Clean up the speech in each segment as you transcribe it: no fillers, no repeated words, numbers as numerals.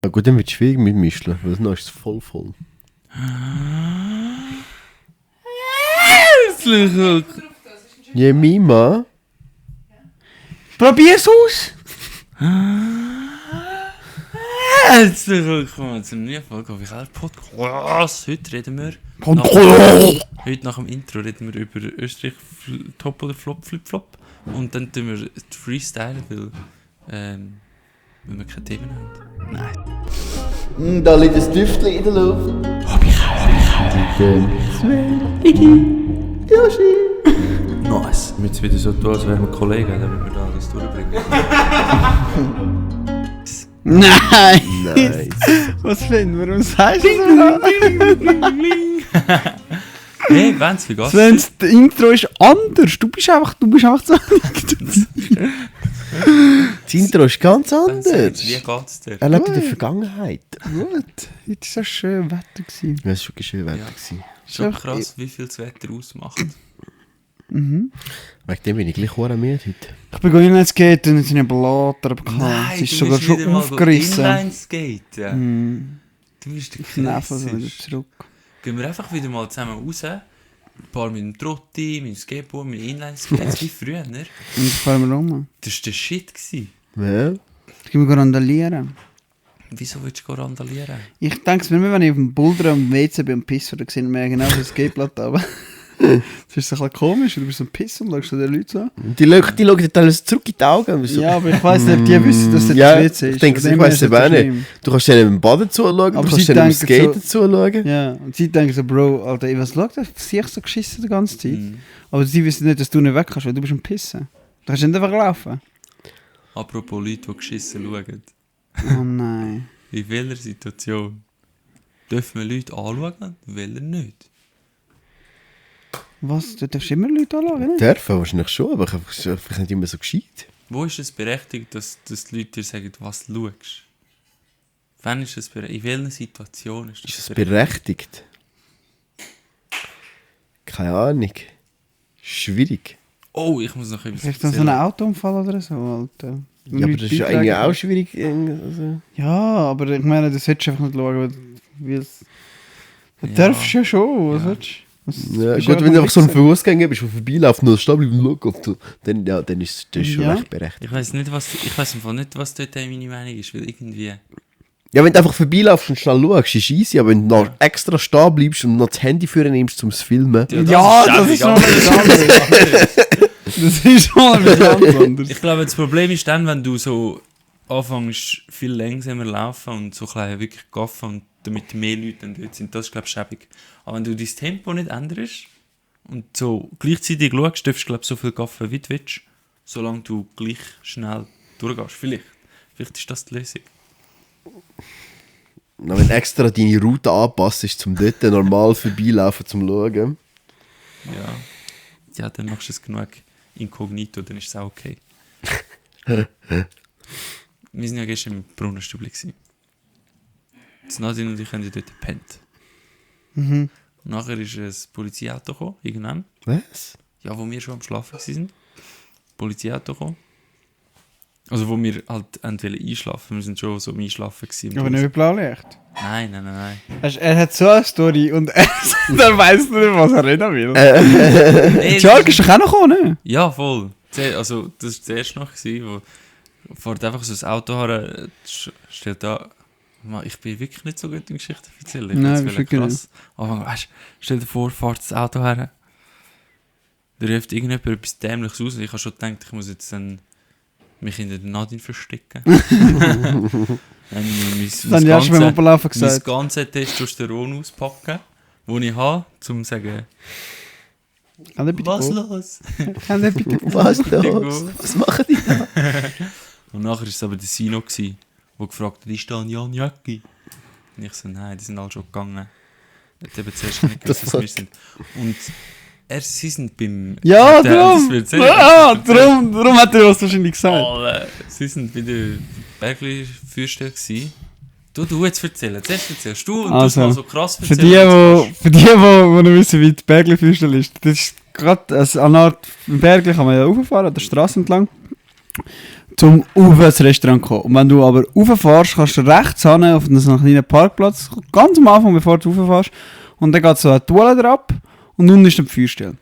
Ja gut, dann wird es schwierig mit Mischeln, weil dann ist es voll. Herzlich willkommen. Jemima? Probier's aus! Herzlich willkommen zu einer neuen Folge auf Wichler Podcast. Heute reden wir... Heute nach dem Intro reden wir über Österreich Top oder Flop, Flip-Flop. Und dann tun wir freestylen, weil wir keine Themen haben. Nein. Da liegt ein Düftchen in der Luft. Nice. Wir müssen wieder so tun, als wären wir Kollegen, damit wir da alles durchbringen. Nein! Nice. Was finden wir? Was heißt das? Hey, Wenz, wie geht's dir? Sven, das Intro ist anders. Du bist einfach so. Das Intro ist ganz anders. Wie geht's dir? Er lebt in der Vergangenheit. Gut, heute war schön Wetter. Ja, es war schon schön Wetter. Schon krass, wie viel das Wetter ausmacht. Mhm. Wegen dem bin ich gleich müde heute. Ich bin Inlineskaten und jetzt in einem Blatter bekommen. Nein, Es ist du sogar bist schon wieder mal aufgerissen. Inlineskaten. Mm. Du bist der Kneffen so wieder Christ. zurück. Gehen wir einfach wieder mal zusammen raus. Ein paar mit dem Trotti, mit dem Skateboard, mit Inlineskates, wie früher. Ne? Und jetzt fahren wir rum. Das war der Shit gewesen. Ja. Jetzt gehen wir randalieren. Wieso willst du randalieren? Ich denke es mir, wenn ich auf dem Boulder am WC bin und pisse, dann sehen wir genau das Skateblatt. Aber das ist so ein bisschen komisch. Du bist so ein Piss und schaust den Leuten so an. Die schauen dir teilweise zurück in die Augen. So. Ja, aber ich weiss nicht, ob die wissen, dass das Ja, WC ist. ich denke, Von ich dem her weiss ist es das auch nicht. schlimm. Du kannst denen im Baden zuschauen, Aber du kannst sie denen im denken Skaten so- zuschauen. Ja, und sie denken so, Bro, Alter, was schaut das? Sehe ich so geschissen die ganze Zeit? Mhm. Aber sie wissen nicht, dass du nicht weg kannst, weil du bist am Pissen. Du kannst nicht einfach laufen. Apropos Leute, die geschissen schauen. Oh nein. In welcher Situation dürfen wir Leute anschauen, welcher nicht? Was? Du darfst immer Leute anschauen, nicht? Dürfen wahrscheinlich schon, aber vielleicht nicht immer so gescheit. Wo ist es berechtigt, dass die Leute dir sagen, was du schaust? Wann ist es berechtigt? In welcher Situation ist Ist das es berechtigt? Keine Ahnung. Schwierig. Oh, ich muss noch etwas Vielleicht dann so ein Autounfall oder so, Alter. Ja, aber das ist ja eigentlich auch schwierig. Also. Ja, aber ich meine, das solltest du einfach nicht schauen, weil es... Du Ja. darfst ja schon, was Ja. willst du? Ja, bist gut, wenn du einfach so ein Wichser. Fußgänger bist, der vorbeiläuft und stehen bleibt und schaut, dann ist das schon Ja. recht berechtigt. Ich weiß im Fall nicht, was dort meine Meinung ist, weil irgendwie... Ja, wenn du einfach vorbeilaufst und schnell schaust, ist easy, aber wenn du noch extra stehen bleibst und noch das Handy für nimmst, um zu filmen. Ja, das ist schon schäbig, was anderes. Das ist schon etwas ganz anderes. Ich glaube, das Problem ist dann, wenn du so anfängst, viel langsamer laufen und so klein wirklich gaffen und damit mehr Leute dann dort sind, das ist, glaube ich, schäbig. Aber wenn du dein Tempo nicht änderst und so gleichzeitig schaust, darfst du, glaube ich, so viel gaffen, wie du willst, solange du gleich schnell durchgehst. Vielleicht ist das die Lösung. Na, wenn du extra deine Route anpasst, um dort normal vorbeilaufen zum Schauen. Ja, dann machst du es genug inkognito, dann ist es auch okay. Wir sind ja gestern im Brunnenstübli gewesen. Das Nadine und ich haben ja dort gepennt. Mhm. Und nachher ist ein Polizeiauto gekommen, irgendwann. Was? Ja, wo wir schon am Schlafen waren. Polizeiauto gekommen. Also wo wir halt entweder einschlafen, wir sind schon so am Einschlafen gewesen. Aber nicht mit Blaulicht. Nein. Er hat so eine Story und er weiss nicht, was er reden will. Nee, Jark ist doch auch noch gekommen, ne? ja, voll. Also das war der erste noch, wo fährt einfach so ein Auto her, stellt da... Mann, ich bin wirklich nicht so gut in Geschichten erzählen. Ich Nein, find's bist wirklich wirklich krass. Aber weißt, stell dir vor, fährt das Auto her. Da ruft irgendjemand etwas Dämliches aus. Ich habe schon gedacht, ich muss jetzt dann mich in den Nadine verstecken. Dann Dann ja schon beim Oberlaufen mein gesagt. ganzes Testosteron auspacken, das ich habe, um zu sagen, Kann der bitte was gehen? los? Kann der bitte gehen? Was Bitte los? gehen. Was machen die da? Und nachher war es aber der Sino, der gefragt hat, ist da ein Jan Jöcki? Und ich so, nein, die sind alle schon gegangen. Er hat eben zuerst nicht gewusst, dass wir sind. Und sie sind beim... Ja, das darum! wird sehr- Ja, darum hat er was wahrscheinlich gesagt. Sie sind bei der Bergli-Fürstelle gewesen. Du jetzt erzählen. Zuerst erzählst du und du Also, mal so krass Für erzählen. die noch wissen, wie die Bergli-Fürstelle ist, das ist gerade also an einer Art, im Bergli kann man ja rauffahren, an der Straße entlang. zum auf ins Restaurant kommen. Und wenn du aber rauffährst, kannst du rechts hin auf so einen kleinen Parkplatz, ganz am Anfang, bevor du rauffährst. Und dann geht so eine Toilette ab und unten ist dann die Feuerstelle.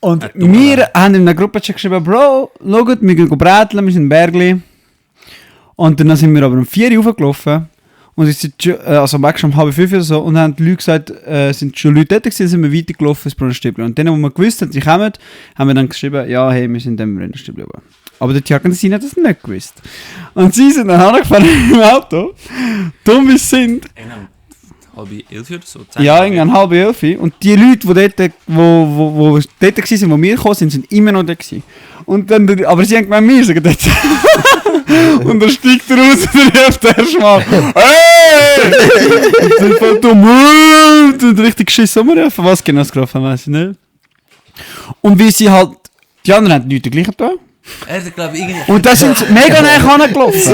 Und wir haben in einer Gruppe geschrieben, Bro, schau gut, wir gehen bräteln, wir sind in Bergli. Und dann sind wir aber um 4 Uhr raufgelaufen. Und es sind also am schon um 4:30 oder so. Und dann haben die Leute gesagt, sind schon Leute dort gewesen, sind wir weitergelaufen ins Brunnenstübli. Und dann, wo wir gewusst haben, sie kommen, haben wir dann geschrieben, ja, hey, wir sind im Brunnenstübli oben. Aber der Tjag und sie haben das nicht gewusst. Und sie sind dann angefahren im Auto, dumm wie sie sind. Halb 11 oder so? Ja, irgendwann 10:30. Und die Leute, die dort, wo dort waren, wo wir gekommen sind, sind immer noch dort gewesen. Und dann, aber sie haben gemeint, wir sind dort. Und dann steigt er raus und ruft erstmal, hey! Und dann fällt und richtig geschissen umrufen. Was genau es gelaufen, weiss ich nicht. Und wie sie halt, die anderen haben nichts gleich getan. Er hat, glaube ich, Und da sind sie mega nah angelaufen.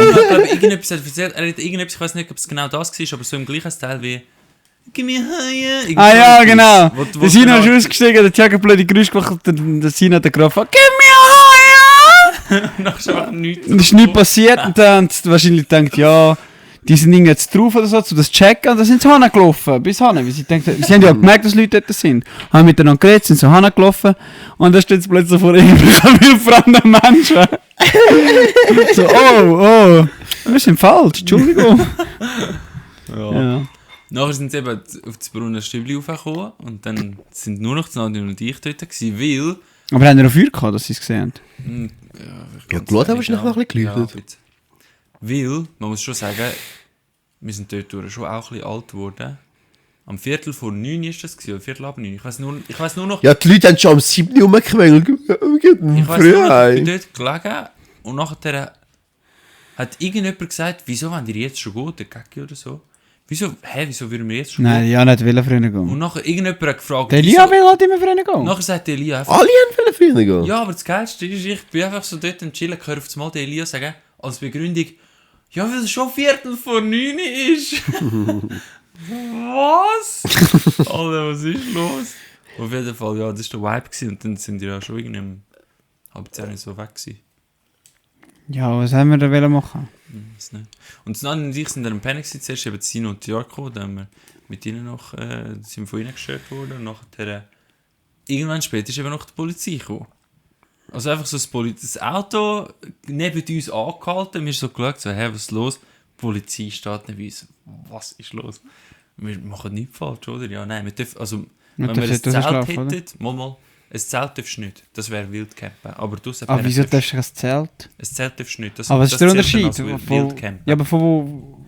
irgendetwas erzählt. Er hat irgendetwas, ich weiß nicht, ob es genau das war, aber so im gleichen Style wie «Gib mir Haie!» Ah ja, genau. Wo Der Sina ist ausgestiegen, der Tjag hat blöde Geräusche gemacht und der Sina hat gerufen «Gib mir Haie!» Nachher ist einfach nichts. Und es ist nichts passiert und dann haben sie wahrscheinlich gedacht, ja, die sind jetzt drauf oder so, um das zu checken. Und dann sind sie hingelaufen, bis hin. Weil sie haben ja gemerkt, dass Leute dort sind. Haben miteinander geredet, sind so hingelaufen. Und dann steht sie plötzlich vor irgendwelchen fremden Menschen. So, oh, wir sind falsch, Entschuldigung. Ja. Nachher sind sie eben auf das Brunnenstübli raufgekommen und dann sind nur noch Nadine und ich dort gewesen, weil... Aber haben wir noch Feuer gehabt, dass sie es gesehen haben? Ja, Blut haben wahrscheinlich noch ein bisschen geleuchtet. Ja, weil, man muss schon sagen, wir sind dort durch schon auch ein bisschen alt geworden. Am 8:45 ist das gewesen, oder 8:45. Ich weiss nur noch... Ja, die Leute haben schon am 7 rumgequengelt. Ich weiss nur noch, ich bin dort gelegen und nachher hat irgendjemand gesagt, wieso wollen die jetzt schon gehen, der Gaggi oder so? Wieso würden wir jetzt schon Nein, gehen? ja, nicht früher gehen. Und nachher irgendjemand hat gefragt, Der Elia will halt immer früher gehen. nachher sagt der Elia einfach... Alle haben früher gehen. Ja, aber das Geilste ist, ich bin einfach so dort am Chillen, höre auf das Mal den Elia sagen, als Begründung, ja, weil es schon 8:45 ist. Was? Alter, was ist los? Auf jeden Fall, ja, das war der Vibe gewesen. Und dann sind die ja schon irgendwie um 9:30 so weg gewesen. Ja, was haben wir da wollen machen? Weiß nicht. Und Nadine und ich sind dann im Panic gewesen. Zuerst eben Sino und Jörg gekommen, dann haben wir mit ihnen noch, sind von ihnen gestört worden. Und nachher, irgendwann später ist eben noch die Polizei gekommen. Also einfach so das Auto neben uns angehalten. Wir haben so geschaut, so, was ist los? Die Polizei steht neben uns. Was ist los? Wir machen nichts falsch, oder? Ja, nein, wir dürfen, also, wenn wir ein Zelt hätten, mal, ein Zelt darfst du nicht. Das wäre Wildcampen. Aber Aber wieso darfst du ein Zelt? Ein Zelt darfst du nicht. Das, aber was ist der Unterschied? Wildcampen. Ja, aber von wo...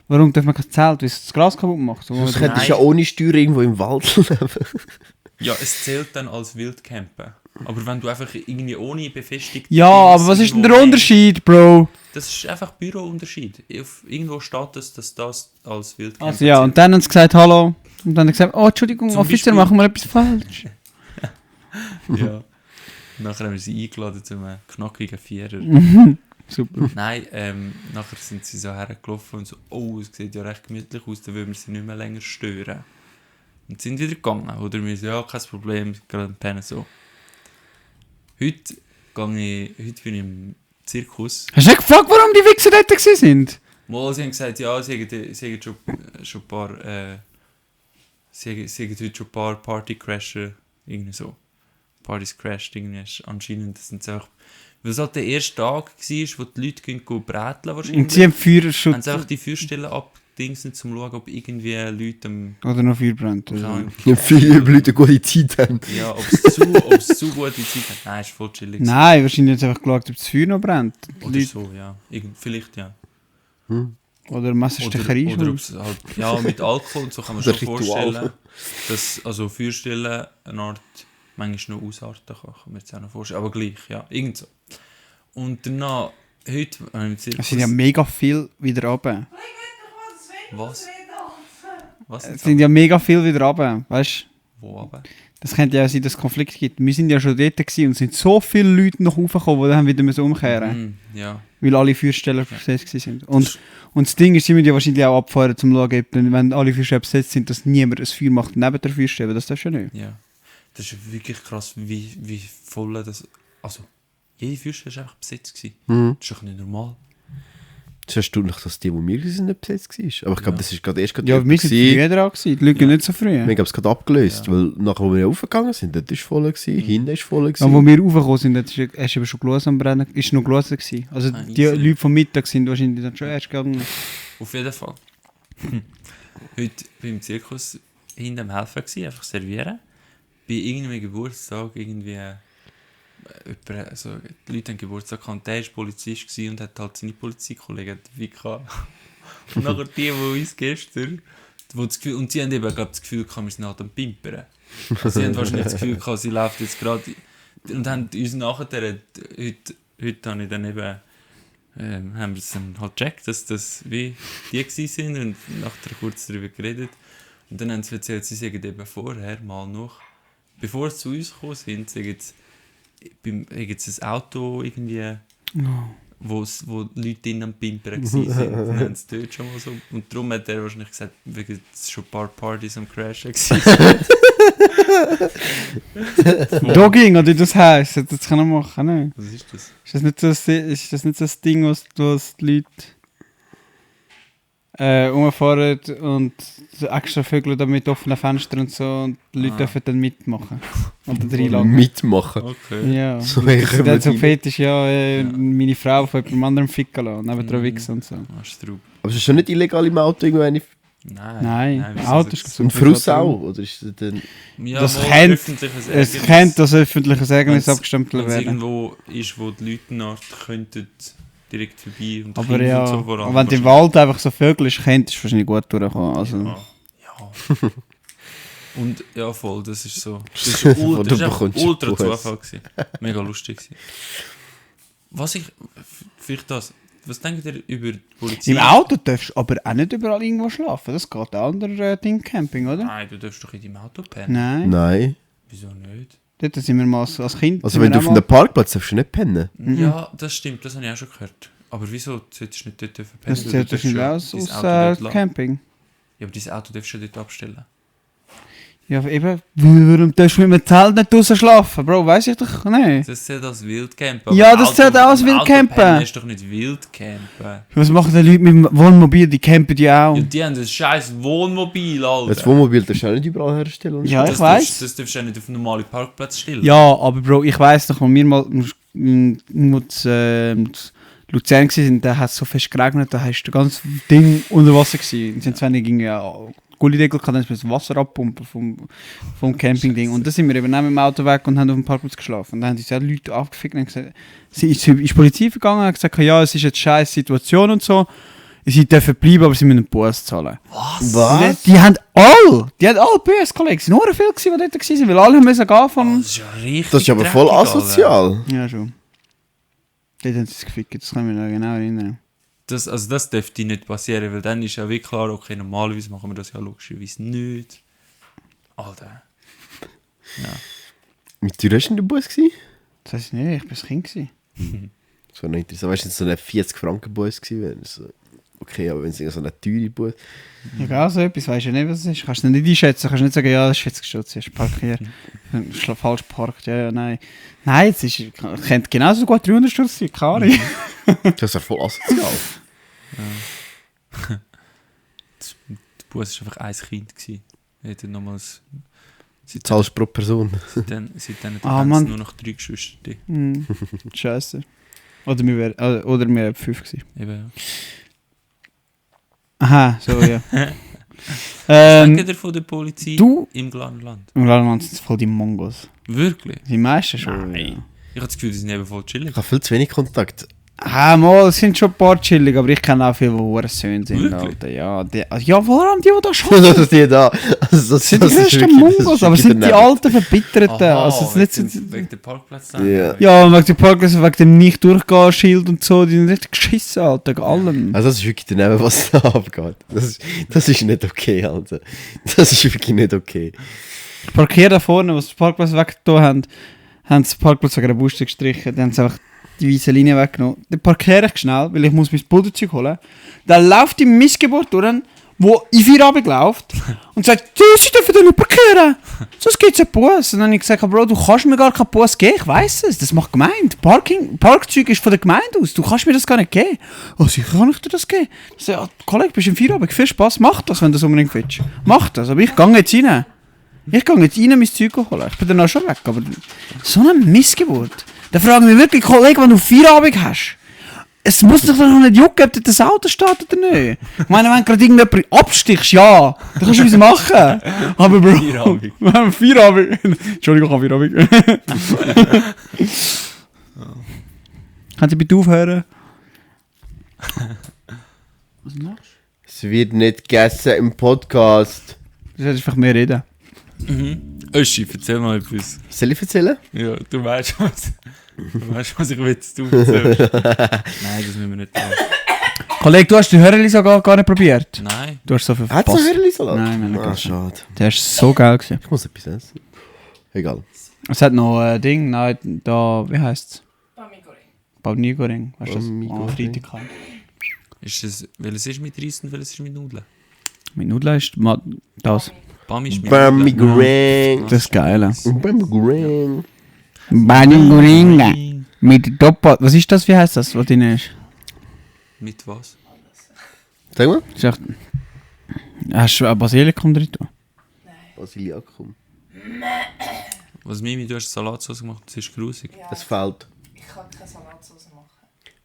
Warum darf man kein Zelt? Weil es das Gras kaputt macht? Das könntest du ja ohne Steuer irgendwo im Wald leben. Ja, es zählt dann als Wildcampen. Aber wenn du einfach irgendwie ohne befestigt... Ja, aber was ist denn der Unterschied, Bro? Das ist einfach Bürounterschied. Irgendwo steht das, dass das als Wildcampen Also ja, und dann haben sie gesagt, hallo. Und dann haben sie gesagt, oh, Entschuldigung, Zum Offizier, Beispiel- machen wir etwas falsch. Ja. Nachher haben wir sie eingeladen zu einem knackigen Vierer. Super. Nein, nachher sind sie so hergelaufen und so, oh, es sieht ja recht gemütlich aus, dann würden wir sie nicht mehr länger stören. Und sind wieder gegangen. Oder wir so, ja, kein Problem, gerade pennen so. Heute bin ich im Zirkus. Hast du nicht gefragt, warum die Wichser dort sind? Mal, sie haben gesagt, ja, sie haben schon ein paar, sie haben heute schon ein paar Partycrasher, irgendwie so. Partys crashed, irgendwie anscheinend, das sind einfach, weil es halt der erste Tag war, wo die Leute gehen bräteln wahrscheinlich. Und sie haben Feuerschutz. Haben sie einfach die Feuerstellen abdingsen, um zu schauen, ob irgendwie Leute am... Oder noch Feuer brennt. Keine Ahnung. Ja, viele Leute gute Zeit haben. Ja, ob es zu gute Zeit hat. Nein, ist voll chillig. Nein, wahrscheinlich haben sie einfach geschaut, ob das Feuer noch brennt. Die Oder Leute- so, ja. Vielleicht, ja. Oder Messerstecherei. Oder ob's halt, ja, mit Alkohol und so kann man Das schon Ritual. vorstellen, dass also Feuerstellen eine Art manchmal noch ausarten kann man jetzt auch noch vorstellen, aber gleich, ja, irgend so. Und danach, heute, im Zirkus... Es sind ja mega viel wieder runter. Was? Was Es jetzt? sind ja mega viel wieder runter, weißt du? Wo aber? Das könnte ja sein, dass es Konflikt gibt. Wir sind ja schon dort gewesen und es sind so viele Leute noch raufgekommen, die dann wieder umkehren müssen. Ja. Weil alle Feuerstellen besetzt waren. Und das Ding ist, sie müssen ja wahrscheinlich auch abfahren, um zu schauen, ob dann, wenn alle Feuerstellen besetzt sind, dass niemand ein Feuer macht neben der Feuerstelle. Das darfst du ja nicht. Ja. Das ist wirklich krass, wie voll das... Also, jede Führstelle war einfach besetzt gewesen. Mhm. Das ist doch nicht normal. Es ist erstaunlich, dass die wir sind, nicht besetzt war. Aber ich glaube, das ist gerade erst Ja, wir waren früher dran gewesen. Die Leute gehen nicht so früh. Wir haben es gerade abgelöst, weil nachher, wo wir aufgegangen sind, dort war es voll, hinten war es voll. Ja, wo wir raufgekommen sind, hast du eben schon gelesen am Brennen. Ist noch gelesen gewesen. Also die easy. Leute vom Mittag sind wahrscheinlich dann schon erst gegangen. Auf jeden Fall. Heute beim Zirkus hinter dem Helfer gewesen, einfach servieren. Bei irgendeinem Geburtstag irgendwie also die Leute haben Geburtstag gehabt, der war Polizist gewesen und hat halt seine Polizeikollegen dabei gehabt. Und nachher die uns gestern, wo das Gefühl, und sie haben eben glaub, das Gefühl gehabt, wir sind halt am Pimpern. Sie haben wahrscheinlich das Gefühl gehabt, sie läuft jetzt gerade und haben uns nachher, heute habe ich dann eben haben wir es dann halt gecheckt, dass das wie die gewesen sind und nachher kurz darüber geredet. Und dann haben sie erzählt, sie sagen eben vorher mal noch, bevor sie zu uns gekommen sind, sagen sie, ein Auto irgendwie, wo die Leute drin am Pimpern waren. Dann haben sie dort schon mal so. Und darum hat er wahrscheinlich gesagt, wegen es schon ein paar Partys am Crashen waren. Dogging, oder wie das heisst, das kann man machen, ne? Was ist das? Ist das nicht so ein Ding, was die Leute rumfahren und so extra Vögel da mit offenen Fenstern und so und die Leute dürfen dann mitmachen oder reinlagen. Mitmachen. Okay. Ja, So das ist dann so rein. fetisch, meine Frau von jemandem anderen ficken lassen, neben dran wichsen und so. Ah, Straub. Aber es ist schon nicht illegal im Auto irgendwo Nein, wieso Autos das? gibt's und Frust auch? Oder ist das dann... Ja, Das mal kennt- öffentliches Es Ärgernis. könnte als öffentliches Ärgernis Wenn's- abgestempelt Wenn es werden. irgendwo ist, wo die Leute nach könnten direkt vorbei und Aber Kinder ja, und so vor allem wenn du im Wald einfach so Vögel ist, könntest du wahrscheinlich gut durchkommen. Also. Ja. Und ja, voll, das ist so. Das ist ultra, das ist einfach ultra Zufall gewesen. Mega lustig gewesen. Was ich, vielleicht das, was denkt ihr über die Polizei? Im Auto darfst du aber auch nicht überall irgendwo schlafen. Das geht auch unter Ding Camping, oder? Nein, du darfst doch in deinem Auto pennen. Nein. Nein. Wieso nicht? Dort sind wir mal als Kind. Also sind wenn wir du auch auf einem Parkplatz darfst du nicht pennen. Ja, das stimmt, das habe ich auch schon gehört. Aber wieso solltest du nicht dort pennen? Das Du zählt darfst wahrscheinlich schon aus dein aus Auto dort lassen. Camping. Ja, aber dein Auto darfst du dort abstellen. Ja, eben. Warum darfst du mit dem Zelt nicht draussen schlafen? Bro, weiss ich doch nicht. Das zählt als Wildcampen. Ja, aber das zählt auch als Wildcampen. Das ist doch nicht Wildcampen. Was machen die Leute mit dem Wohnmobil? Die campen ja auch. Ja, die haben ein scheiß Wohnmobil, Alter. Das Wohnmobil darfst du auch nicht überall herstellen. Ja, das ich weiss. Das darfst du ja nicht auf einem normalen Parkplatz stellen. Ja, aber Bro, ich weiss noch, als wir mal in Luzern waren, da hat es so fest geregnet, da hast du das ganze Ding unter Wasser gewesen. Es sind zwar nicht irgendwie Gullideckel gehabt, dann hast du das Wasser abpumpen vom Campingding. Und da sind wir eben neben dem Auto weg und haben auf dem Parkplatz geschlafen. Und dann haben uns ja Leute abgefickt und gesagt, sie ist die Polizei vergangen und hat gesagt, ja, es ist eine scheiß Situation und so. Sie dürfen bleiben, aber sie müssen einen Bus zahlen. Was? Die haben alle Bus, Kollegen. Es waren nur viele, die dort waren, weil alle müssen gehen von... Das ist ja richtig. Das ist aber voll dreckig, Alter. asozial. Ja, schon. Dort haben sie es gefickt, das kann ich mich noch genau erinnern. Das dürfte nicht passieren, weil dann ist ja wirklich klar, okay, normalerweise machen wir das ja logischerweise nicht. Alter. Ja. Mit dir warst du in der Bus gewesen? Das heisst nicht, ich war ein Kind gewesen. Das war nicht interessant. Weißt du, wenn es so ein 40-Franken-Bus gewesen wäre, so, okay, aber wenn es so eine teure Bus... Ja, so etwas, weisst du nicht, was es ist. Kannst du nicht einschätzen, kannst nicht sagen, ja, das ist jetzt geschützt, hast du parkiert. Falsch geparkt, ja, nein. Nein, es ist, könnte genauso gut 300 Stutz sein, keine Ahnung. Das ist ja voll asozial. Der Bus war einfach ein Kind gewesen. Er hatte nochmals... Zahlst pro Person. Seitdem Ah, haben Mann. es nur noch 3 Geschwister. Scheiße. Oder wir wären 5 gewesen. Eben, ja. Aha, so, ja. Was denkt ihr von der Polizei du- im Glarnerland? Im Land sind es voll die Mongos. Wirklich? Die meisten schon. Nein. Ja. Ich habe das Gefühl, die sind eben voll chillig. Ich habe viel zu wenig Kontakt. Ah, mal, es sind schon ein paar chillig, aber ich kenne auch viele, die hure Söhne sind. Wirklich? Alter. Ja, vor allem die da schon. Das ist die da. Also, Das sind die ist grössten wirklich- das ist Mongos, aber es wirklich sind die daneben. alten Verbitterten. Aha, Also, es ist nicht so, wegen dem Parkplatz. Ja. ja, wegen dem Parkplatz, wegen dem Nicht-Durchgehen-Schild und so, die sind nicht geschissen, Alter, wegen allem. Also das ist wirklich daneben, was da abgeht. Das ist nicht okay, Alter. Das ist wirklich nicht okay. Ich parkiere da vorne, was den Parkplatz weggetan haben sie den Parkplatz wegen der Buste gestrichen, dann haben sie einfach die weiße Linie weggenommen. Dann parkiere ich schnell, weil ich muss mein Puderzeug holen. Dann läuft die Missgeburt durch der in Feierabend läuft und sagt, Sie dürfen da nicht parkieren. Sonst gibt es einen Bus. Und dann habe ich gesagt, Bro, du kannst mir gar keinen Bus geben, ich weiss es, das macht die Gemeinde. Parkzeug ist von der Gemeinde aus, du kannst mir das gar nicht geben. Oh, sicher kann ich dir das geben. Ich sage, ja, Kollege, bist im Feierabend, viel Spaß, mach das, wenn du das unbedingt willst. Mach das, aber ich gehe jetzt rein. Ich gehe jetzt rein, mein Zeug holen. Ich bin dann auch schon weg, aber so eine Missgeburt. Da frage ich mich wirklich, Kollege, wenn du Feierabend hast, es muss dich doch noch nicht jucken, ob das Auto startet oder nicht. Ich meine, wenn gerade irgendjemand abstichst, ja, dann kannst du was machen. Aber Bro, Feierabend. wir haben Feierabend. Entschuldigung, ich habe Feierabend. Kannst du bitte aufhören? Was machst du? Es wird nicht gegessen im Podcast. Du solltest einfach mehr reden. Öschi, erzähl mal etwas. Soll ich erzählen? Ja, du weißt was. Du weißt, was ich will, dass du erzählst. Nein, das müssen wir nicht tun. Kollege, du hast den Hörerli sogar gar nicht probiert. Nein. Du hast so viel Hat es noch verpasst. Hörerli-Salat? Nein, wir haben nicht Ah, gegessen. schade. Der ist so geil gewesen. Ich muss etwas essen. Egal. Es hat noch ein Ding, nein, da, wie heisst es? Bami Goreng. Weißt du das? Bami Oh, Goreng. Freitag halt. Ist das, welches ist mit Reis und welches ist mit Nudeln? Mit Nudeln ist das. Bami ist mit Bami Nudeln. Goreng. Das ist geil. Bami Goreng. Bami Goreng. Mit Doppel. Was ist das? Wie heisst das, was drin ist? Mit was? Sag mal. Ist echt... Hast du ein Basilikum drin? Basiliakum. Was Mimi, du hast Salatsauce gemacht, das ist grusig. Es fehlt. Ich kann keine Salatsauce machen.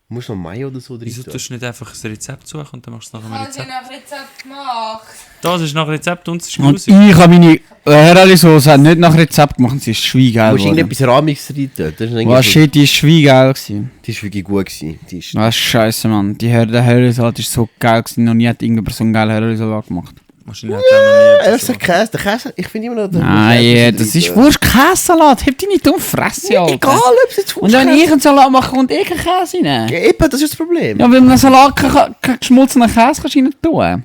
Du musst noch Mayo oder so drin Wieso tun. tust du nicht einfach ein Rezept suchen und dann machst du es nach einem Ich habe Rezept? nach Rezept gemacht. Das ist nach Rezept und es ist Und grusig. ich habe meine Hörerli-Sauce nicht nach Rezept gemacht, sie ist schweigeil Du musst geworden. irgendetwas Rahmiges rein tun. Das ist eigentlich Was so- shit, die ist schweigeil gewesen. Die ist wirklich gut gewesen. Die ist... Was scheiße, Mann. Der Hörerli-Salat ist so geil gewesen, noch nie hat irgendjemand so einen geilen Hörerli-Salat gemacht. Wahrscheinlich hat er auch noch nie Er etwas sagt Käse. Der Käse, ich finde immer noch... Nein, das ist Wurst Käsesalat. Heb dich nicht um Fresse, Alter. Egal, ob es jetzt Und wenn ich einen Salat mache, kommt eh kein Käse rein. Ja, eben, das ist das Problem. Ja, weil in einem Salat kein geschmolzener Käse kannst du rein tun.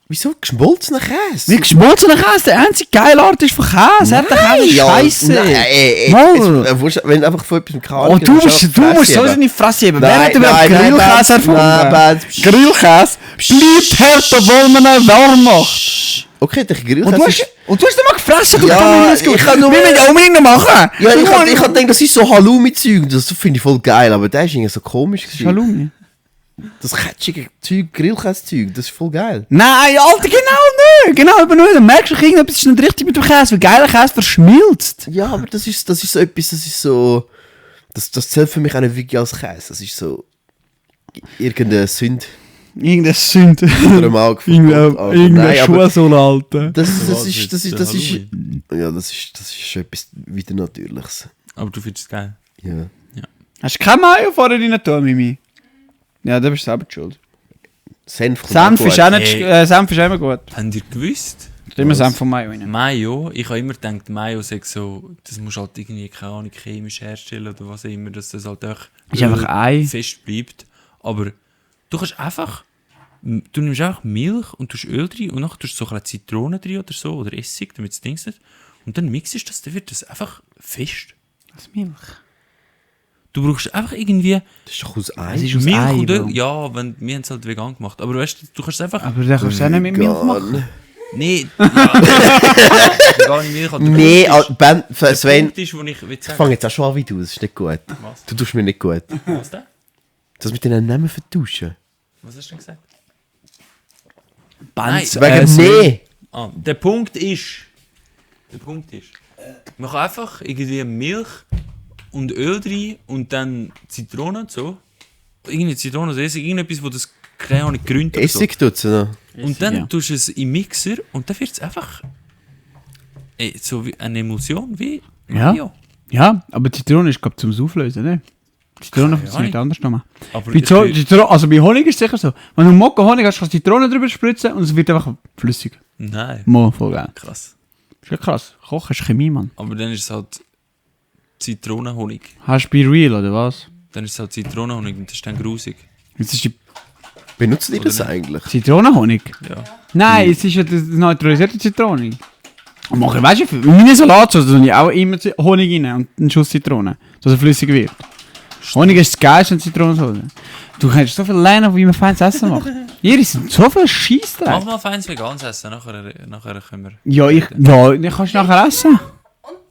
Wieso geschmolzener Käse? Wie geschmolzener Käse, der einzige geile Art ist von Käse. Er hat den Käse scheisse. Nein, wenn einfach von etwas keine Ahnung Oh, du hast, musst so fressen. in die Fresse heben. Wer Nein, hat überhaupt nein, nein, Grillkäse Benz, nein, erfunden? Benz. Grillkäse bleibt hart, obwohl man ihn warm macht. Okay, der Und Grillkäse du ist... hast den mal gefressen, du Ja, kannst ich kann nur- Wir müssen den unbedingt noch machen. Ja, Du ich musst- hab gedacht, das ist so Halloumi-Zeug, das finde ich voll geil, aber der ist irgendwie so komisch Das ist gewesen. Halloumi. Das ketschige Zeug, Grillkäse-Zeug, das ist voll geil. Nein, Alter, genau nicht. Genau, aber nur, dann merkst du, irgendetwas ist nicht richtig mit dem Käse, weil geiler Käse verschmilzt. Ja, aber das ist so etwas, das ist so... Das zählt für mich auch nicht wirklich als Käse, das ist so... Irgendeine Sünde Irgendein Sünd. oder im Auge von Gott, Alter. Irgendein Nein, aber Schuhsohle, Alter. das Was ist... jetzt, Das ist... der Das ist... Halloumi? Ja, das ist etwas wieder Natürliches. Aber du findest es geil. Ja. Hast du kein Mayo vorher rein tun, Mimi? Ja, da bist du selber die schuld. Senf kommt Senf gut. ist auch nicht, Hey. Senf ist immer gut. Habt ihr gewusst? Da immer Was? Senf von Mayo rein. Mayo, ich habe immer gedacht, Mayo sei so, das musst du halt irgendwie, keine Ahnung, chemisch herstellen oder was auch immer, dass das halt auch Ist einfach Ei. fest bleibt. Aber du kannst einfach, du nimmst einfach Milch und tust Öl drin und dann tust du so ein bisschen Zitrone drin oder so, oder Essig, damit es Dings nicht. Und dann mixst du das, dann wird das einfach fest. Was Milch? Du brauchst einfach irgendwie Das ist doch aus Ei. Es ist aus Milch Ei, und Öl. Bro. Ja, wir haben es halt vegan gemacht. Aber weißt du kannst es einfach... Aber da kannst du auch nicht mit Milch machen. Vegan. Nee, ja. Vegane Milch hat der Nee, Punkt ist- Ben, der Sven, Punkt ist, wo ich will ich sagen... fange jetzt auch schon an wie du, das ist nicht gut. Was? Du tust mir nicht gut. Was denn? Das mit den Namen vertauschen. Was hast du denn gesagt? Banz, Wegen nee. Ah, der Punkt ist, man kann einfach irgendwie Milch und Öl rein und dann Zitrone und so. Irgendwie Zitrone oder Essig, irgendetwas, wo das, keine Ahnung, grünt oder so. Essig tut's noch. Und dann ja. tust du es im Mixer und dann wird es einfach so wie eine Emulsion wie Ja. Mayo. Ja, aber Zitrone ist, glaube ich, zum Auflösen, ne? Zitrone Keine funktioniert Ahnung. anders nochmal. Aber Also bei Honig ist es sicher so. Wenn du Mokka Honig hast, kannst du Zitrone drüber spritzen und es wird einfach flüssig. nein, Mal voll geil. krass. Ist ja krass. Kochen ist Chemie, Mann. Aber dann ist es halt Zitronenhonig. Hast du bei Real, oder was? Dann ist es halt Zitronenhonig und das ist dann grusig. Jetzt ist die Benutzt ihr das Oder eigentlich? Zitronenhonig. Ja. Nein, es ist ja das neutralisierte Zitrone. Und mache ich, weißt du, in meine Salatsauce tue ich auch immer Honig rein und einen Schuss Zitrone, dass er flüssig wird. Honig ist das Geilste und Zitronensoße. Du kannst so viel lernen, wie man feines Essen macht. Ihr sind so viel Scheiss Mach dran. mal feines veganes Essen, nachher können wir... Ja, ich kannst du nachher essen. Und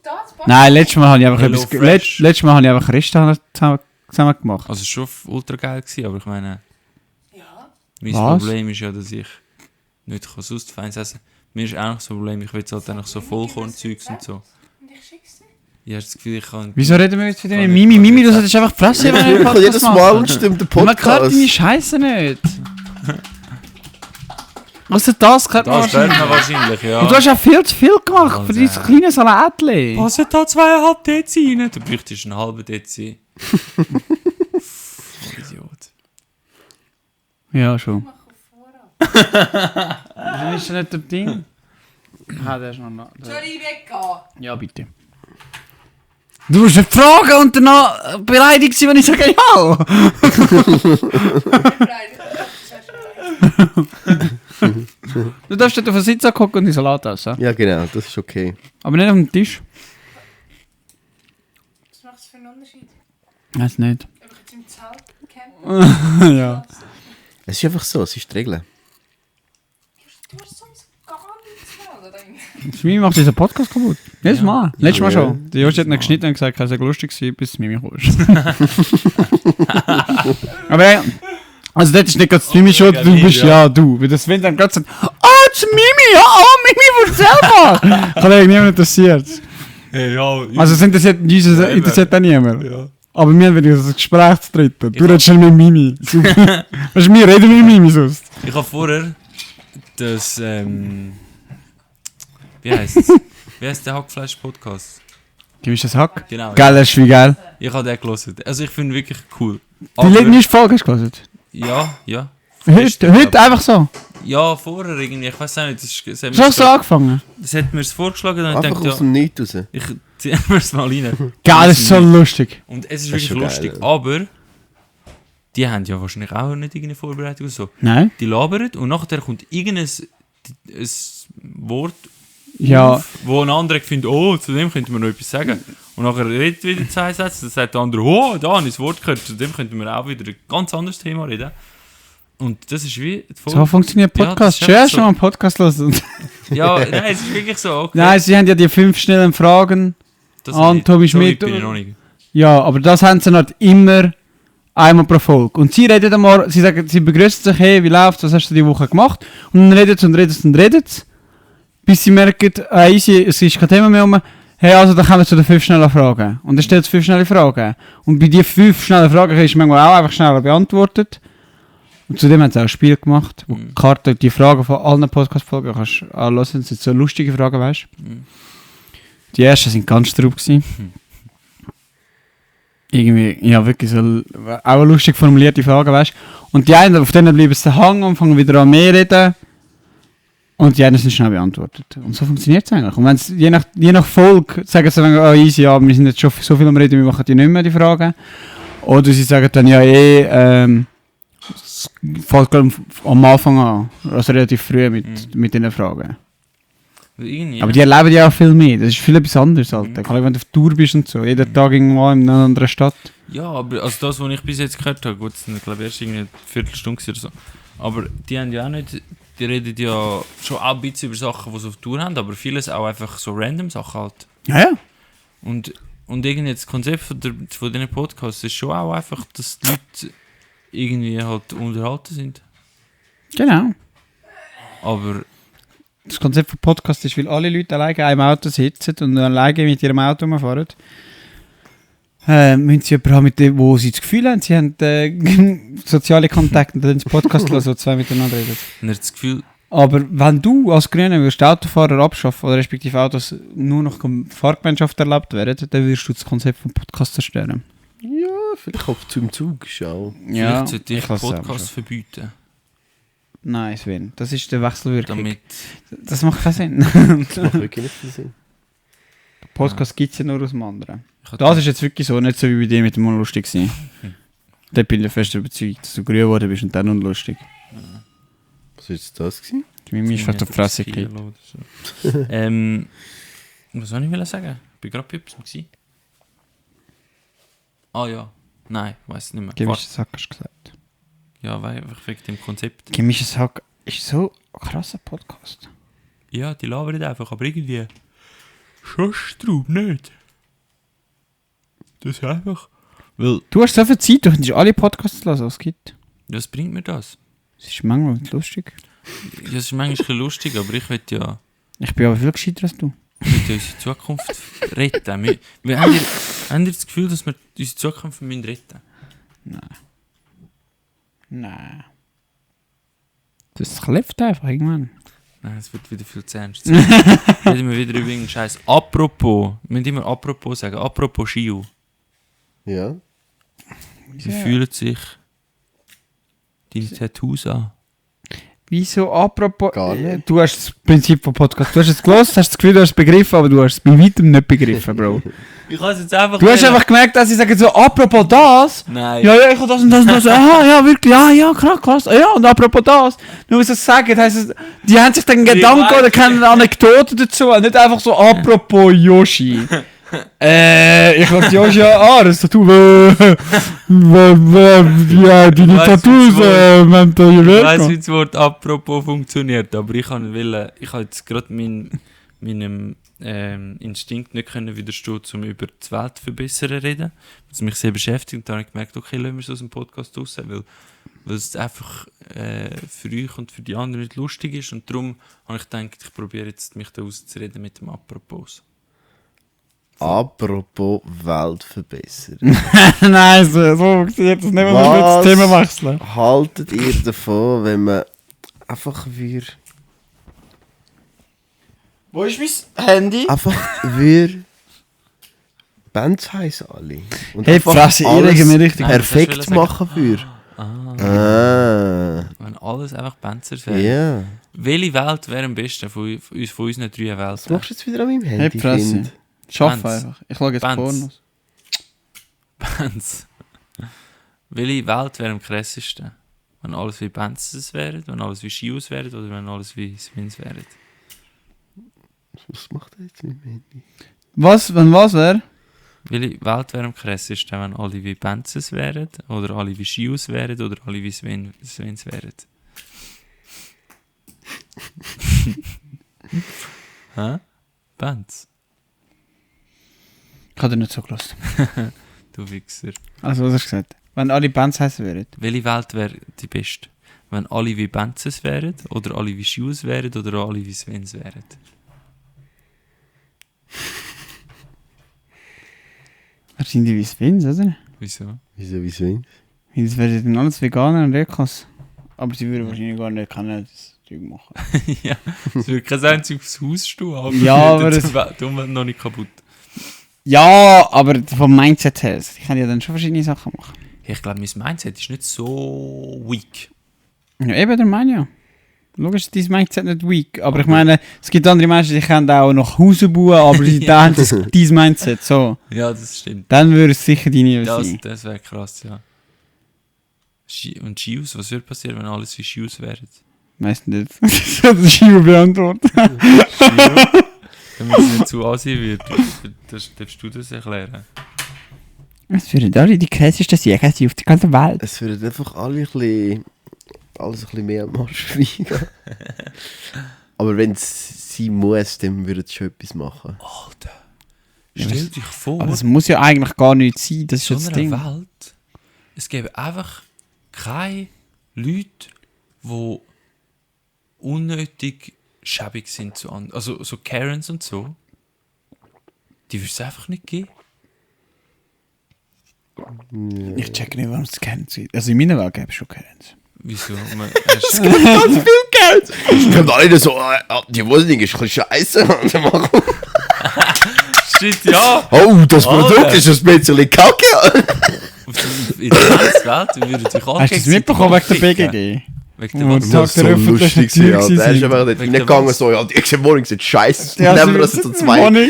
da das Backen. Nein, letztes Mal habe ich einfach Hello etwas... Fresh. Letztes Mal habe ich einfach Reste zusammen gemacht. Also es war schon ultra geil gewesen, aber ich meine, Ja. mein Was? Problem ist ja, dass ich nicht sonst feines essen kann. Mir ist auch noch so ein Problem, ich will jetzt halt einfach so Vollkornzeugs und so. Und ich schick's dir. Ich habe das Gefühl, ich kann... Wieso reden wir jetzt von Kann denen? ich- Mimi, kann Mimi, ich- du solltest einfach fressen, wenn wir einen Ich kann jedes Podcast Mal machen. und stimmt der Man hört Podcast. deine Scheiße nicht. Außer das gehört man Das hört man wahrscheinlich. wahrscheinlich, ja. Und du hast ja viel zu viel gemacht für Also, dieses kleine Salatli. Passen da 2,5 Dezi rein? Du bräuchtest einen halben Dezi. Idiot. Ja, schon. Mach auf Vorrat. Dann ist ja nicht der Ding. Ah, der ist noch... Soll ich weggehen? Ja, bitte. Du musst nicht fragen und danach beleidigt sein, wenn ich sage ja. Du darfst dort auf den Sitz gucken und die Salat essen. Ja, genau, das ist okay. Aber nicht auf dem Tisch. Was macht es für einen Unterschied? Weiß nicht. Ob ich jetzt im Zelt campe? Ja. Es ist einfach so, es ist die Regel. Du hast sonst gar nichts mehr, oder irgendwie? Mimi macht diesen Podcast kaputt. Jedes Ja. Mal. Letztes Mal Ja. schon. Der Jost hat ihn geschnitten und gesagt, es sei lustig gewesen, bis Mimi kommst. Aber ja, also das ist nicht ganz Mimi schuld, du mega bist lieb, ja du. Weil das wenn dann gerade sagt, es ist Mimi, ja, Mimi, erzähl mal. Kann eigentlich niemand interessiert. Hey, ja, Also es interessiert auch niemand. ja. Aber wir haben wieder das Gespräch zu dritten. Du redest schon mit Mimi. Super. Weißt du, wir reden mit Mimi sonst. Ich habe vorher das, wie heisst es? Wie heisst der Hackfleisch-Podcast? Gib das Hack. Genau. Geil, das ist wie geil. Ich habe den gelesen. Also ich finde ihn wirklich cool. Die letzte Folge hast du gehört. Ja. Heute einfach so. Ja, vorher irgendwie, ich weiß auch nicht. Das hat Du hast so angefangen. das hat mir vorgeschlagen und ich Einfach dachte, aus ja, dem Nichts raus. ich ziehe mir es mal rein. Geil, das ist so lustig. Und es ist Das ist wirklich schon lustig, geil, aber die haben ja wahrscheinlich auch nicht irgendeine Vorbereitung oder so. Nein? Die labern und nachher kommt irgendein ein Wort Ja. auf, wo ein anderer findet, oh, zu dem könnte man noch etwas sagen. Und nachher redet wieder 2 Sätze, dann sagt der andere, oh, da habe ich das Wort gehört, zu dem könnten wir auch wieder ein ganz anderes Thema reden. Und das ist wie... So funktioniert Ja, das Podcast. ist Schön, einfach schon mal einen Podcast hören. Ja, nein, es ist wirklich so, okay. Nein, sie haben ja die 5 schnellen Fragen. das und Tommy so Schmidt- weit bin ich noch nicht. Ja, aber das haben sie halt immer einmal pro Folge. Und sie reden einmal, sie sagen, sie begrüßen sich, hey, wie läuft's, was hast du die Woche gemacht? Und dann redet sie und redet sie und redet sie, bis sie merken, easy, es ist kein Thema mehr um. Hey, also dann kommen wir zu den 5 schnellen Fragen. Und dann stellt es 5 schnelle Fragen. Und bei diesen 5 schnellen Fragen ist manchmal auch einfach schneller beantwortet. Und zudem haben sie auch ein Spiel gemacht, wo die Karte, die Fragen von allen Podcast-Folgen kannst du anhören. Das sind so lustige Fragen, weißt du? Mhm. Die ersten sind ganz drauf gewesen. Irgendwie, ja, wirklich so, auch lustig formulierte Fragen, weißt du? Und die einen, auf denen bleiben sie hängen und fangen wieder an mehr reden. Und die anderen sind schnell beantwortet. Und so funktioniert es eigentlich. Und wenn's, je nach Folge sagen sie dann, oh easy, ja, wir sind jetzt schon so viel am Reden, wir machen die nicht mehr, die Fragen. Oder sie sagen dann, ja, es fängt gerade am Anfang an. Also relativ früh mit diesen Fragen. Irgendwie, Aber die erleben ja auch viel mehr. Das ist viel etwas anderes, Alter. Gerade wenn du auf Tour bist und so. Jeden Tag irgendwo in einer anderen Stadt. ja, aber also das, was ich bis jetzt gehört habe, gut, es sind glaube ich erst irgendwie eine Viertelstunde oder so. Aber die haben ja auch nicht, die reden ja schon auch ein bisschen über Sachen, die sie auf Tour haben, aber vieles auch einfach so random Sachen halt. Ja, ja. Und irgendwie das Konzept von diesen Podcasts ist schon auch einfach, dass die Leute irgendwie halt unterhalten sind. Genau. Aber Das Konzept von Podcast ist, weil alle Leute alleine in einem Auto sitzen und alleine mit ihrem Auto rumfahren. Müssen sie jemanden haben, mit dem, wo sie das Gefühl haben, sie haben soziale Kontakte und dann ins Podcast hören, wo zwei miteinander reden. man hat das Gefühl, Aber wenn du als Grüner würdest Autofahrer abschaffen oder respektive Autos nur noch Fahrgemeinschaft erlaubt werden, dann würdest du das Konzept vom Podcast zerstören. Ja, vielleicht auch zum Zug ist auch. vielleicht sollte ich lasse es Podcasts aber verbieten. Nein, Sven, das ist der Wechselwirkung. Damit, Das macht keinen Sinn. Das macht wirklich nicht viel Sinn. Podcast gibt es ja nur aus dem anderen. ich hab Das ist jetzt wirklich so, nicht so wie bei dir mit dem Unlustig gewesen. Da bin ich fest überzeugt, dass du grün geworden bist und dann unlustig. Was war jetzt das gewesen? Die Mimi ist fast auf die Fresse gekriegt. Kilo oder so. Was soll ich sagen? Ich war gerade bei etwas gewesen. Ah ja. Nein, weiß nicht mehr. Gemischter Sack hast du gesagt. Ja, weil einfach wegen dem Konzept. Gemischter Sack ist so ein krasser Podcast. Ja, die labern einfach, aber irgendwie... Schostraub nicht. Das ist einfach... Weil... Du hast so viel Zeit, du könntest alle Podcasts hören, was es gibt. Was bringt mir das? Es ist manchmal nicht lustig. Ja, es ist manchmal ein bisschen lustig, aber ich will ja... Ich bin aber viel gescheiter als du. unsere Zukunft retten. Haben ihr das Gefühl, dass wir unsere Zukunft retten müssen? Nein. Das klebt einfach irgendwann. Nein, es wird wieder viel zu ernst. Reden wir wieder über irgendeinen Scheiß. Apropos, wir müssen immer apropos sagen. Apropos Shio. Ja. Wie fühlen sich deine Tattoos an? Wieso, apropos... Gar nicht. Du hast das Prinzip vom Podcast. Du hast es gelesen, hast das Gefühl, du hast es begriffen, aber du hast es bei weitem nicht begriffen, Bro. Ich habe es jetzt einfach... Du hast einfach gemerkt, dass sie sagen so, apropos das... Nein. Ja, ich habe das und das und das. Aha, ja, wirklich. Ja, klar, krass. Ja, und apropos das. Nur was sie sagen, heisst es, die haben sich dann Gedanken oder kennen eine Anekdote dazu. Nicht einfach so, apropos Yoshi. Ich sag Yoshi an, das Tattoo. Ja, deine Tattoos, wenn du Ich hier weiss, wie das Wort apropos funktioniert, aber ich habe jetzt gerade meinem Instinkt nicht können widerstehen, um über die Welt verbessern reden, was mich sehr beschäftigt. Und dann habe ich gemerkt, okay, lassen wir es aus dem Podcast raus, weil es einfach für euch und für die anderen nicht lustig ist. Und darum habe ich gedacht, ich probiere jetzt, mich da auszureden mit dem Apropos. Apropos Welt verbessern. Nein, so funktioniert das nicht, wenn wir das Thema wechseln. Haltet ihr davon, wenn man einfach Wo ist mein Handy? Bands heißen alle. Und Hey, einfach Fresse, ihr alles regt mich richtig auf. perfekt Das machen für. Wenn alles einfach Panzer wäre. Ja. Welche Welt wäre am besten von unseren 3 Was Welten? machst du jetzt wieder an meinem Hey, Handy? Fresse. Kind? Schaff Bands. einfach. Ich schaue jetzt Bands. Pornos. Bands. Welche Welt wäre am krassesten? Wenn alles wie Bands wären, wenn alles wie Shios wären oder wenn alles wie Swins wären? Was macht er jetzt mit meinem Handy? Was, wenn was wäre? Welche Welt wäre am krassesten, wenn alle wie Bands wären oder alle wie Shios wären oder alle wie Swins wären? Hä? Bands? Ich habe dir nicht so gelassen. Du Wichser. Also, was hast du gesagt? Wenn alle Bands heißen würden. Welche Welt wäre die beste? Wenn alle wie Bands wären oder alle wie Shoes wären oder alle wie Swins wären? Was sind die wie Swins, oder? Wieso? Wieso, wieso? Weil das wären dann alles Veganer und Rekas. Aber sie würden wahrscheinlich gar nicht das Zeug machen. Ja, es wird kein einziges Haus stehen, aber Ja, aber die das- Umwelt noch nicht kaputt. Ja, aber vom Mindset her, ich kann ja dann schon verschiedene Sachen machen. Ich glaube, mein Mindset ist nicht so weak. Ja, eben, der meine ja. Logisch ist dein Mindset nicht weak. Aber ich meine, es gibt andere Menschen, die können auch noch Hause bauen, aber die haben das dein Mindset. So. Ja, das stimmt. Dann würde es sicher deine sein. Das wäre krass, ja. Und Shoes, was würde passieren, wenn alles wie Shoes wären? Weißt du nicht. Das hat der Schieber beantwortet. Damit es nicht zu ansehen wird, darfst du das erklären? Es würden alle die krassesten Jäger sein auf der ganzen Welt. Es würden einfach alle alles ein bisschen mehr am Marsch fliegen. Aber wenn es sein muss, dann würden sie schon etwas machen. Alter, Ja, stell was- dich vor, Aber es muss ja eigentlich gar nicht sein, das ist so ja das einer Ding. Welt, es gäbe einfach keine Leute, die unnötig schäbig sind zu anderen. Also so Karens und so. Die würde es einfach nicht geben. Ich check nicht, warum es kennen. Also in meiner Welt gäbe es schon keinen. Wieso? Ganz viel Geld! Ich kann da nicht so, die Wohnung ist ein bisschen scheiße. Shit, ja! Oh, das Alter. Produkt ist ein bisschen kacke. In der ganzen Welt würden sich alle Hast du das mitbekommen wegen der ficken. BGG? Wegen der Oh, was? Tag der öffentlichen Tür ja. Der ist gewesen. einfach nicht Wegen der reingegangen, was? so, ja, die Wohnung sind scheiße. Ja, Nehmen wir sie das zu wissen, zweit. Wohnung.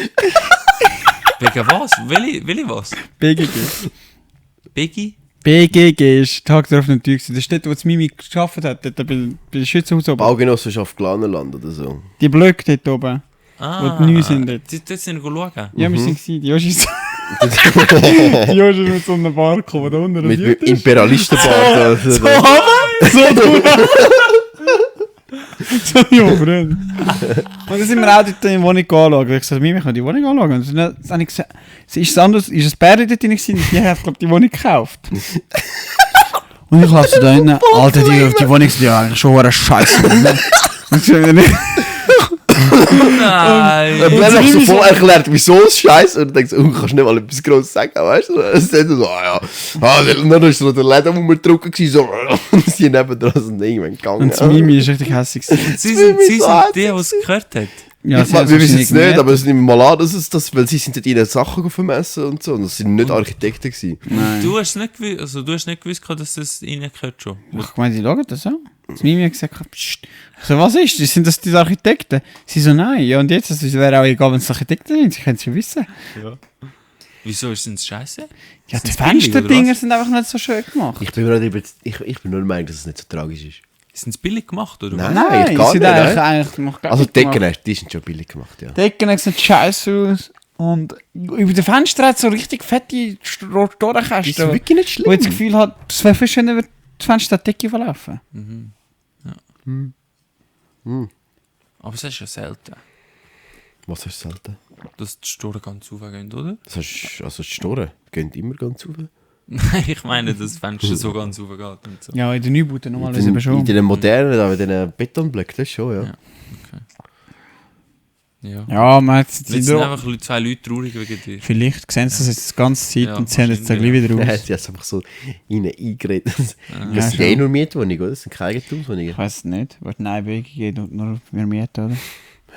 Wegen was? Welche was? BGG. Biggie? BGG ist Tag der offenen Tür gewesen. Das ist dort, wo das Mimi gearbeitet hat, dort bei der Schützenhaus oben. Baugenossenschaft Glanerland oder so. Die Blöcke dort oben. Wo die neu sind dort. Dort sind wir schauen. Ja, wir sind gewesen, die Joschis. Josh ist mit so einem Bar gekommen, da unten Mit rasiert ist. Imperialistenbart. So runter, so durch. So, ja, Freund. Und dann sind wir auch dort in die Wohnung anschauen. Ich gesagt, Mimi, ich kann die Wohnung anschauen. Und dann habe ich gesagt, ist anders, ist ein Bär dort drin gewesen? Die haben glaub, die Wohnung gekauft. Und ich laufe so da hinten, Alter, die Wohnung sind ja eigentlich schon eine Scheiße. Und ich sage nicht. Nein! Dann hat so voll erklärt, wieso es scheiße. Und dann denkst du, kannst du nicht mal etwas Grosses sagen, weißt du? Es ist so, dann ist so der Laden, wo wir drücken waren, so, und sie nebendran sind irgendwann gegangen. Und das Mimi ist richtig hässlich. Sie sind die, die es gehört hat. Ja, Ich wir wissen es nicht, aber es nehmen wir mal an, dass es das, weil sie sind dort ihre Sachen vermessen und so. Und das sind nicht Architekten gewesen. Nein. Du hast nicht gewusst, also du hast nicht gewusst, dass das ihnen gehört schon. Ich meine, die schauen das an. Das Mimi hat gesagt, pssst. Ich so, was ist das? Sind das die Architekten? Sie so, nein. Ja, und jetzt, es wäre auch egal, wenn es Architekten sind. Sie können es schon wissen. Wieso ist es scheiße? Ja, die Sind's billig, Fensterdinger oder was? sind einfach nicht so schön gemacht. Ich bin mir nicht ich bin nur der Meinung, dass es nicht so tragisch ist. Sind sie billig gemacht, oder Nein. was? Eigentlich gar sie nicht, sind nein. eigentlich gemacht. Also die Decken, die sind schon billig gemacht, ja. Decken sehen scheiße aus. Und über den Fenster hat so richtig fette Das ist Storenkästen. wirklich nicht Wo ich das schlimm. Gefühl habe, es wäre viel schöner, wenn das Fenster die Decke verlaufen. Aber es ist ja selten, Was ist selten? dass die Storen ganz aufgehen, oder? Das ist, also die Storen gehen immer ganz auf. Nein, ich meine, dass das Fenster so ganz aufgeht und so. Ja, in den Neubauten normalerweise aber In schon. den modernen, aber in den Betonblöcken, das schon, ja. Ja. Ja. Ja, man hat jetzt Jetzt sind einfach zwei Leute traurig wegen dir. vielleicht sehen sie das jetzt die ganze Zeit Ja, und sehen jetzt dann gleich wahrscheinlich, wieder Er raus. hat jetzt einfach so eingeredet. Ja, Das sind schon. eh nur Mietwohnungen, oder? Das sind keine Eigentumswohnungen. Ich weiß es nicht. Wird eine Einwege geben und nur wir mieten, oder?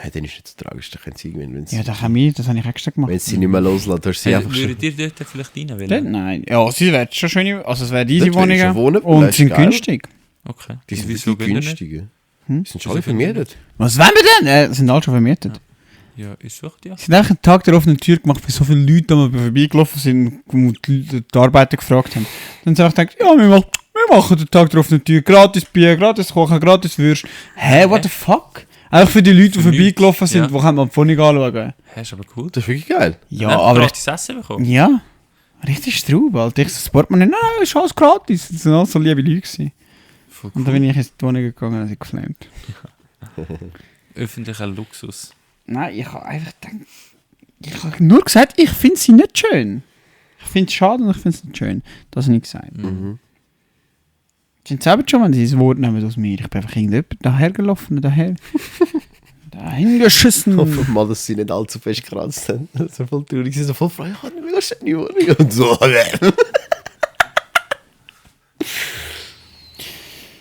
Ja, dann ist nicht so tragisch, dann können sie irgendwann, wenn Ja, sie, da kann ich, das habe ich extra gemacht. wenn sie nicht mehr loslassen, dann ist sie Hey, einfach schon... würdet ihr dort vielleicht rein Dort? wollen? Nein. Ja, sie werden schon schöne, also es wären diese Dort will ich schon Wohnungen wohnen, und das sind ist geil. günstig. Okay. Die sind Wieso wirklich gehen ihr nicht? günstiger. Hm? Die sind schon alle vermietet. Was wollen wir denn? Sind alle schon vermietet. Ja, ich suche ja. Sie haben eigentlich einen Tag der offenen Tür gemacht, weil so viele Leute da mal vorbeigelaufen sind und die Arbeiter gefragt haben. Dann haben sie gedacht, ja, wir machen den Tag der offenen Tür, gratis Bier, gratis Kochen, gratis Würst. Hä, what the fuck? Einfach für die Leute, die Für vorbeigelaufen nichts, sind, ja. die können wir die Wohnung anschauen. Hey, ist aber cool. Das ist wirklich geil. Ja, Dann habt ihr aber... gratis Essen bekommen. Ja, richtig Straub, Alter. Ich so, das Portemonnaie, nein, ist alles gratis. Das waren alles so liebe Leute gewesen. Voll Und dann bin ich in die Wohnung gegangen und sie geflammt. Öffentlicher Luxus. Nein, ich habe einfach gedacht... Ich habe nur gesagt, ich finde sie nicht schön. Ich finde es schade und ich finde es nicht schön. Das habe ich gesagt. Mhm. Sind selber schon, wenn sie das Wort nehmen aus mir. Ich bin einfach irgendjemand daher gelaufen, daher. Dahin geschissen. Hoffen mal, dass sie nicht allzu fest gekratzt haben. So voll traurig, sie sind so voll frei, ich habe eine mega schöne Wohnung. Und so.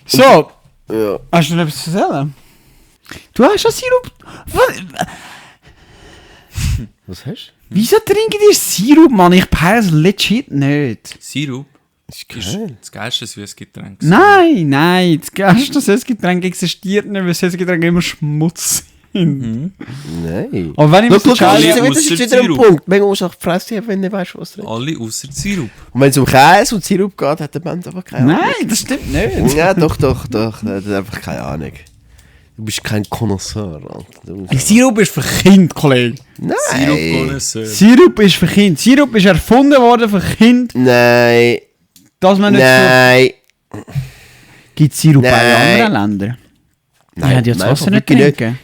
So, Ja. hast du noch etwas zu erzählen? Du hast ja Sirup. Was hast Wieso trinken die Sirup, Mann? Ich peile es legit nicht. Sirup du? Ist ist geil. das geilste Süßgetränk. Nein, das geilste Süßgetränk existiert nicht, weil Süßgetränke immer Schmutz sind. Mhm. Nein. Aber wenn ich Schau, mir schau, Alle das ist ausser wieder ein Sirup. Punkt. Manchmal musst du auch die Fresse haben, wenn du nicht weißt, was drin ist. Alle außer Sirup. Und wenn es um Käse und Sirup geht, hat der Mensch einfach keine Ahnung. Nein, das stimmt nicht. Ja, doch. Der hat einfach keine Ahnung. Du bist kein Connoisseur. Alter. Du musst Sirup ist für Kind, Kollege. Nein. Sirup-Connoisseur. Sirup ist für Kind. Sirup ist erfunden worden für Kind, Nein. dass man nicht Nein. so... Gibt es Sirup auch in Nein. anderen Ländern? Die Nein, haben ja das nein, Wasser nicht wirklich nicht. trinken.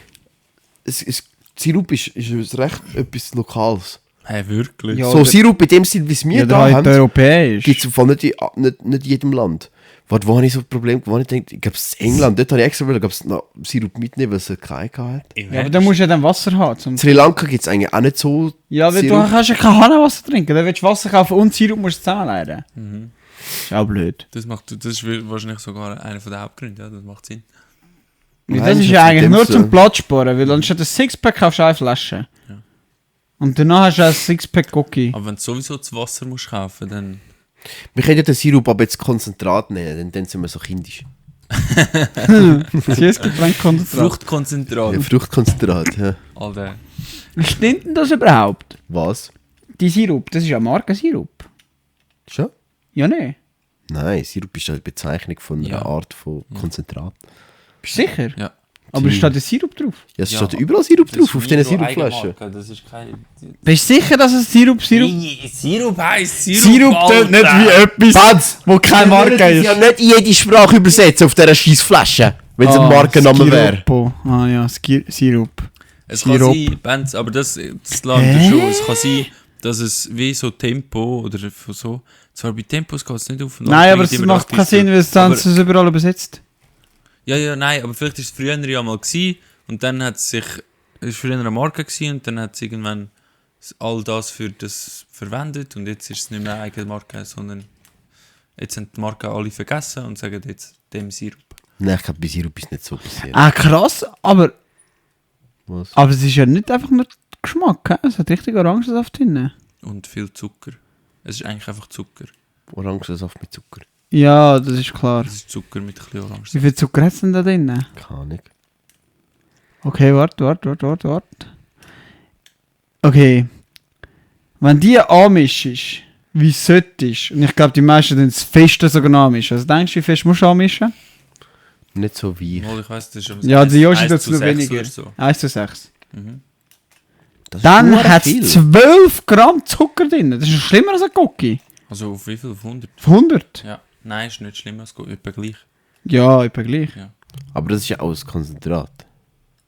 Sirup ist recht etwas Lokales. Hey, wirklich? Ja, so oder- Sirup in dem Stil, wie es wir Ja, da da halt haben, europäisch. gibt es von nicht in jedem Land. Warte, wo habe ich so ein Problem, wo ich denke, ich glaube, in England, dort habe ich extra noch Sirup mitnehmen, weil es keinen hat. Ja, aber dann musst du ja dann Wasser haben. Zum In Sri Lanka gibt es eigentlich auch nicht so ja, weil du Sirup. kannst ja kein Hahnenwasser trinken. Dann willst du Wasser kaufen und Sirup musst du zusammenleiten. Ist auch blöd. Das ist wahrscheinlich sogar einer der Hauptgründe, ja, das macht Sinn. Weil Nein, das ist ist ja jetzt eigentlich mit dem nur so- zum Platz sparen, weil anstatt ein Sixpack kaufst du eine Flasche. Ja. Und danach hast du ein Sixpack Cookie. Aber wenn du sowieso das Wasser musst kaufen, dann... Wir können ja den Sirup aber jetzt Konzentrat nehmen, dann sind wir so kindisch. Süßgetränk-Konzentrat. Fruchtkonzentrat. Ja, Fruchtkonzentrat, ja. Alter. Stimmt denn das überhaupt? Was? Die Sirup, das ist ja Markensirup. Schon? Ja, ne? Nein, Sirup ist eine Bezeichnung von einer Ja. Art von Konzentrat. Bist du sicher? Ja. Aber steht der Sirup drauf? Ja, es steht überall Sirup Das drauf, ist auf diesen Migros Sirupflaschen. Eigenmarke, das ist kein... Bist du sicher, dass es Sirup? Sirup heisst Sirup, Sirup tönt nicht wie etwas, Banz! wo keine Marke Ja, ist. nicht in jede Sprache übersetzen auf dieser scheiß Flasche, wenn es ein Markenname wäre. Skiruppo. Ah ja, Sirup. Es kann Sirup. sein, Benz, aber das landet schon. Es kann sein, dass es wie so Tempo oder so... Zwar bei Tempos geht es nicht auf. und Nein, ab, aber es immer macht noch keinen Sinn, weil es dann Aber- es überall übersetzt. Ja, nein, aber vielleicht war es früher ja mal gewesen, und dann hat es sich... Es war früher eine Marke gewesen, und dann hat es irgendwann all das für das verwendet und jetzt ist es nicht mehr eine eigene Marke, sondern jetzt haben die Marken alle vergessen und sagen jetzt dem Sirup. Nein, ich glaube, bei Sirup ist nicht so passiert. Ah, krass, aber Was? es ist ja nicht einfach nur Geschmack, he? Es hat richtig Orangensaft drin. Und viel Zucker. Es ist eigentlich einfach Zucker. Orangensaft mit Zucker. Ja, das ist klar. Es ist Zucker mit ein bisschen Wie Orange. viel Zucker hat es denn da drin? Keine Ahnung. Okay, warte. Okay. Wenn die anmischst, wie es solltest, und ich glaube, die meisten dann das Feste sogar anmischen. Also denkst du, wie fest musst du anmischen? Nicht so weich. Mal, ich weiss, das ist Ja, die Joshi 1 dazu zu 6 weniger. oder so. 1:6. Mhm. Das ist Dann verdammt hat viel. es 12 Gramm Zucker drin. Das ist schlimmer als ein Cookie. Also auf wie viel? Auf 100? Auf 100? Ja. Nein, ist nicht schlimm, es geht etwa gleich. Ja, etwa gleich. Aber das ist ja alles Konzentrat.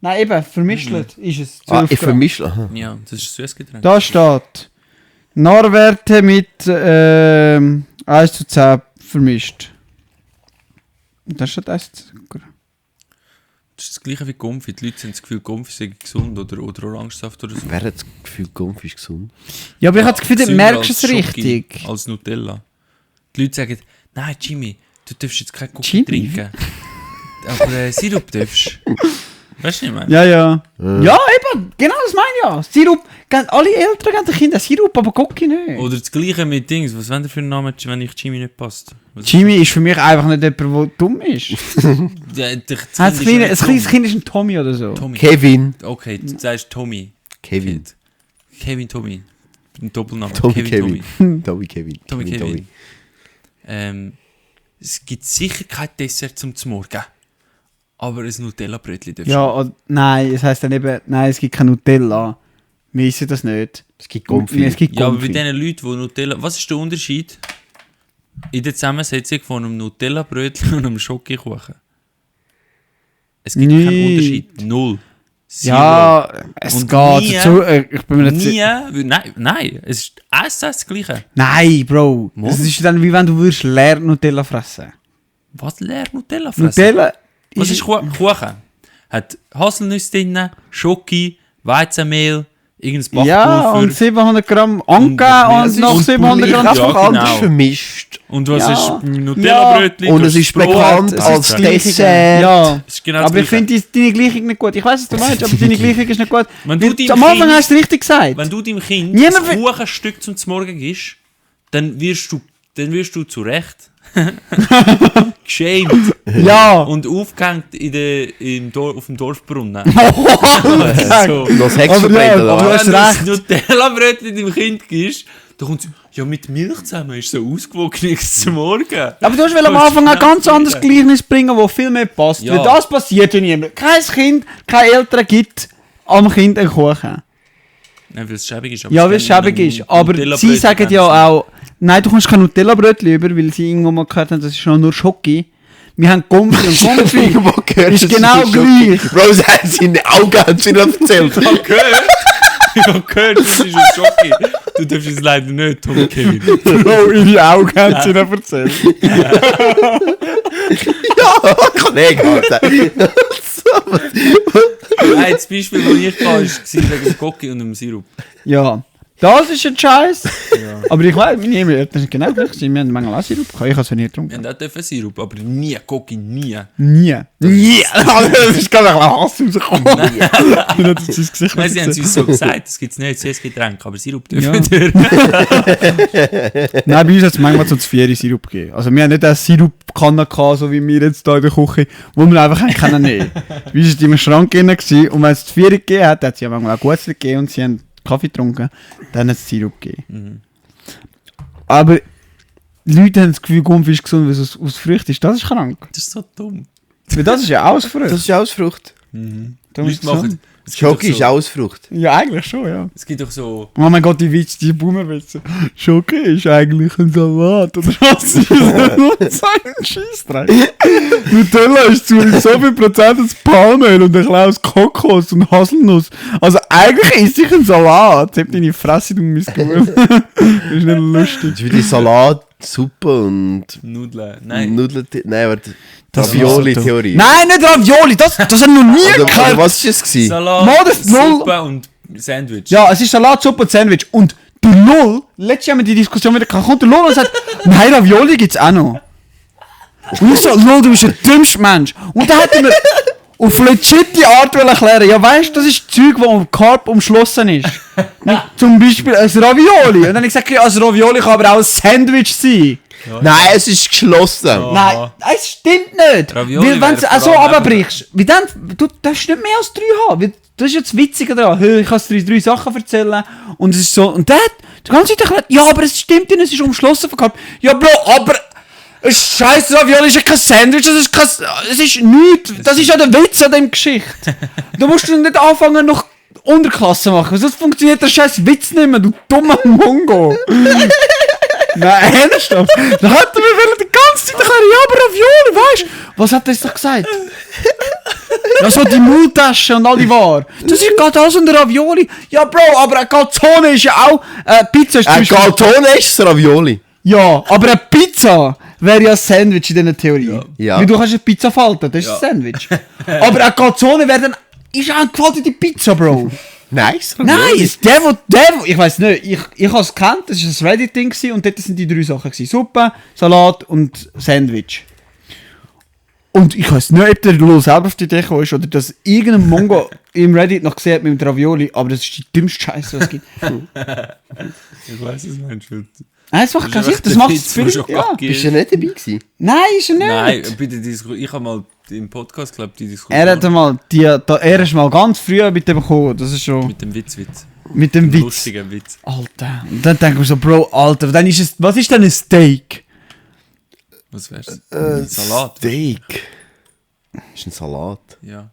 Nein, eben, vermischt ist es. 12 Ah, ich Gramm. vermische. Aha. Ja, das ist ein Süßgetränk. Da steht Nährwerte mit 1:10 vermischt. Da steht 1 Zucker. Das ist das gleiche wie Gumpfi. Die Leute haben das Gefühl, Gumpfi sei gesund oder Orangensaft oder so. Wer hat das Gefühl, Gumpf ist gesund? Ja, aber ich habe das Gefühl, du Gesünder merkst es als Schoki, richtig. Als Nutella. Die Leute sagen, nein Jimmy, du darfst jetzt kein Cookie Jimmy? trinken. Aber Sirup darfst. Weißt du nicht, mehr? Ja, ja. Ja, eben, genau das meine ich ja. Sirup, alle Eltern geben den Kindern Sirup, aber Cookie nicht. Oder das gleiche mit Dings. Was wenn der für einen Namen, wenn ich Jimmy nicht passt? Was Jimmy ist für mich einfach nicht jemand, der dumm ist. Ja, Ein kleines Kind ist ein Tommy oder so. Tommy. Kevin. Okay, du sagst Tommy. Kevin. Kevin Tommy. Ein Doppelname. Tommy Kevin. Tommy. Tommy Kevin. Tommy Kevin. Es gibt sicher kein Dessert zum Morgen. Aber ein Nutella-Brötchen darfst Ja, nein, es heisst dann eben, nein, es gibt kein Nutella. Wir wissen das nicht. Es gibt Gumpfi. Es gibt Ja, aber bei Gumpfi. diesen Leuten, die Nutella... Was ist der Unterschied in der Zusammensetzung von einem Nutella-Brötchen und einem Schokokuchen? Es gibt keinen Nie. Unterschied. Null. Zero. Ja, es Und geht nie- dazu. Ich bin mir nicht Nie... Nein, es ist eins das Gleiche. Nein, Bro. Mo? Es ist dann wie wenn du würdest leer Nutella fressen. Was leer Nutella fressen? Nutella Was ist Kuchen? Hat Haselnüsse drin, Schoki, Weizenmehl, irgendein ja, und Backpulver. 700 Gramm angeben und noch 700 Gramm Ja, einfach genau. anders vermischt. Und was Ja. ist Nutella-Brötchen? Und du es hast ist Brot, bekannt es als ist Dessert. Ja. Es ist genau das Aber ich Gleiche. finde deine Gleichung nicht gut. Ich weiß, was du meinst, aber deine Gleichung ist nicht gut. Wenn du Weil deinem am Anfang Kind- hast du es richtig gesagt. Wenn du deinem Kind Niemand ein will- Kuchenstück zum Morgen gibst, dann wirst du zu Recht geschämt Ja. und aufgehängt auf dem Dorfbrunnen. So. so. Das Hex Aber verbrennt, ja, oder aber was? du Wenn hast du recht. das Nutella-Brötchen deinem Kind gibst, dann kommt sie, ja, mit Milch zusammen ist so ausgewogenes zum Morgen. Aber du hast am Anfang ein ganz anderes Gleichnis bringen, das viel mehr passt. Ja. Weil das passiert ja niemand. Kein Kind, keine Eltern gibt am Kind einen Kuchen. Nein, weil es schäbig ist. aber Ja, es weil es gibt schäbig einen ist. Aber sie Nutella-Brötchen sagen haben ja sie. auch, nein, du kommst kein Nutella-Brötchen über, weil sie irgendwo mal gehört haben, das ist schon nur Schoki. Wir haben Gumpfi und Gumpfi Irgendwo gehört, ist das genau so gleich. Rose hat seine Augen hat sie noch erzählt. Ich habe gehört, das ist ein Schoki. Du darfst es leider nicht, Tommy Kevin. Bro, ihre Augen haben sie noch erzählt. Ja, Kollege, Alter. Nein, das Beispiel, das ich hatte, war wegen dem Schoki und dem Sirup. Ja, das ist ein Scheiß. Aber ich weiß, meine Eltern sind genau gleich. Wir haben manchmal auch Sirup gehabt. Ich habe es nie Wir getrunken. haben auch dürfen Sirup, aber nie Schoki, nie. Nie. Nie. Das ist gerade ein Hass rausgekommen. Ich habe das ins Gesicht Nein, sie haben es uns so gesagt, das gibt es nicht, Süßgetränk, aber Sirup dürfen Ja. wir. Nein, bei uns hat es manchmal so zu 4 Sirup gegeben. Also wir haben nicht eine Sirupkanne gehabt, so wie wir jetzt hier in der Küche, wo wir einfach haben können nehmen. Bei uns war die im Schrank drin gewesen, und wenn es zu 4 gegeben hat, hat es ja manchmal auch Gutes gegeben und sie haben Kaffee getrunken, dann hat es Sirup gegeben. Aber die Leute haben das Gefühl, Gumpf ist gesund, weil es aus Früchten ist. Das ist krank. Das ist so dumm. Weil das ist ja auch aus Früchten. Das ist ja aus Frucht. Darum ist Leute es so. machen... Schoki ist auch eine Frucht. Ja, eigentlich schon, ja. Es gibt doch so... Oh mein Gott, die Witze, die Boomer-Witze. Schoki ist eigentlich ein Salat, oder was? So ein Scheissdreck. Nutella ist zu so viel Prozent als Palmöl und ein kleines Kokos und Haselnuss. Also eigentlich ist ich ein Salat. Hab deine Fresse, du Missgeburt. Das ist nicht lustig. Das ist wie die Salat, Suppe und Nudeln. Nein. Nudeln. Nein, warte. Das Ravioli-Theorie. Nein, nicht Ravioli, das habe ich noch nie Oder gehört. was war es? Gewesen? Salat, Modest Null. Suppe und Sandwich. Ja, es ist Salat, Suppe und Sandwich. Und der Lull, letztes Jahr haben wir die Diskussion wieder gehabt, kommt der Lull und sagt, nein, Ravioli gibt's auch noch. Und ich so, Lull, du bist ein dümmster Mensch. Und dann hat er mir auf legitime Art erklären, ja weißt du, das ist Zeug, das am Carb umschlossen ist. Nicht zum Beispiel ein Ravioli. Und dann habe ich gesagt, ja, ein Ravioli kann aber auch ein Sandwich sein. Ja. Nein, es ist geschlossen. Ja. Nein, es stimmt nicht. Ravioli Weil wenn du wäre es so vor allem runterbrichst, wie dann, du darfst nicht mehr als 3 haben. Weil das ist ja das Witzige daran. Hey, ich kann dir 3 Sachen erzählen. Und es ist so, und der hat die ganze Zeit erklärt, ja, aber es stimmt nicht, es ist umschlossen verkauft. Ja, Bro, aber ein scheiß Ravioli ist ja kein Sandwich, es ist nichts. Das ist ja der Witz an dieser Geschichte. Da musst du nicht anfangen, noch Unterklasse machen, weil sonst funktioniert der scheiß Witz nicht mehr, du dummer Mongo. Nein, ernsthaft. Dann hat er mir die ganze Zeit erklären, ja, aber Ravioli, weißt du? Was hat er jetzt doch gesagt? Ja, so die Maultasche und all die Ware. Das ist gerade alles unter Ravioli. Ja, Bro, aber eine Calzone ist ja auch... Pizza ist zum Ein Beispiel... Calzone ist das Ravioli. Ja, aber eine Pizza wäre ja ein Sandwich in dieser Theorie. Ja. Weil du kannst eine Pizza falten, das ist ein Sandwich. Aber eine Calzone wäre dann... Ist auch eine gefaltete Pizza, Bro. Nice. Nein, der, ich weiß nicht, ich habe es gekannt, das war ein Reddit-Ding gewesen und dort sind die 3 Sachen gewesen. Suppe, Salat und Sandwich. Und ich weiß nicht, ob der Lul selber auf die Idee gekommen ist oder dass irgendein Mongo im Reddit noch gesehen hat mit dem Ravioli, aber das ist die dümmste Scheiße, was es gibt. Ich weiß es nicht. Das macht keinen Sinn, das macht es viel. Ja. Bist du nicht dabei gewesen? Nein, ist er nicht. Nein, bitte ich habe mal im Podcast, glaube ich, die Diskussion Er hat einmal, er ist mal ganz früh mit dem gekommen, das ist schon... mit dem Witz. Mit dem Witz. Lustigen Witz. Alter. Und dann denke ich mir so, Bro, Alter, dann ist es, was ist denn ein Steak? Was wär's? Ein Salat. Steak. Ist ein Salat. Ja.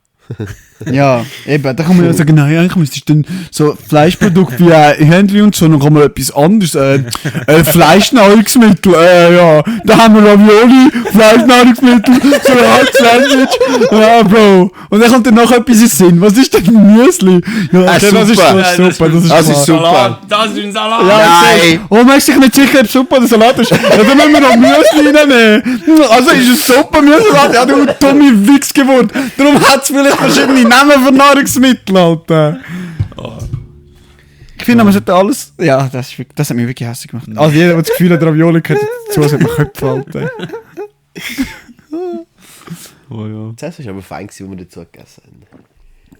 Ja, eben, da kann man ja sagen, nein, eigentlich müsstest du dann so Fleischprodukte wie Händchen und so, dann kann man etwas anderes, Fleischnahrungsmittel, ja, da haben wir Ravioli, Fleischnahrungsmittel, Salat-Sandwich, ja, Bro. Und dann kommt dann noch etwas in den Sinn, was ist denn Müsli? Ja, okay, das ist Suppe. super, Das ist super. Salat, das ist ein Salat! Ja, Nein. oh, man ist sich nicht sicher, ob Suppe oder Salat ist. Ja, dann müssen wir noch Müsli reinnehmen. Also ist es Suppe, Müsli, Salat? Ja, du dumme Wichs geworden. Darum hat es vielleicht verschiedene Namen für Nahrungsmittel, Alter. Ich finde, man sollte alles... Ja, das hat mich wirklich hässlich gemacht. Also jeder, der das Gefühl hat, Ravioli gehört dazu, sollte man Köpfe halten. Oh ja. Das war aber fein, als wir dazu gegessen haben.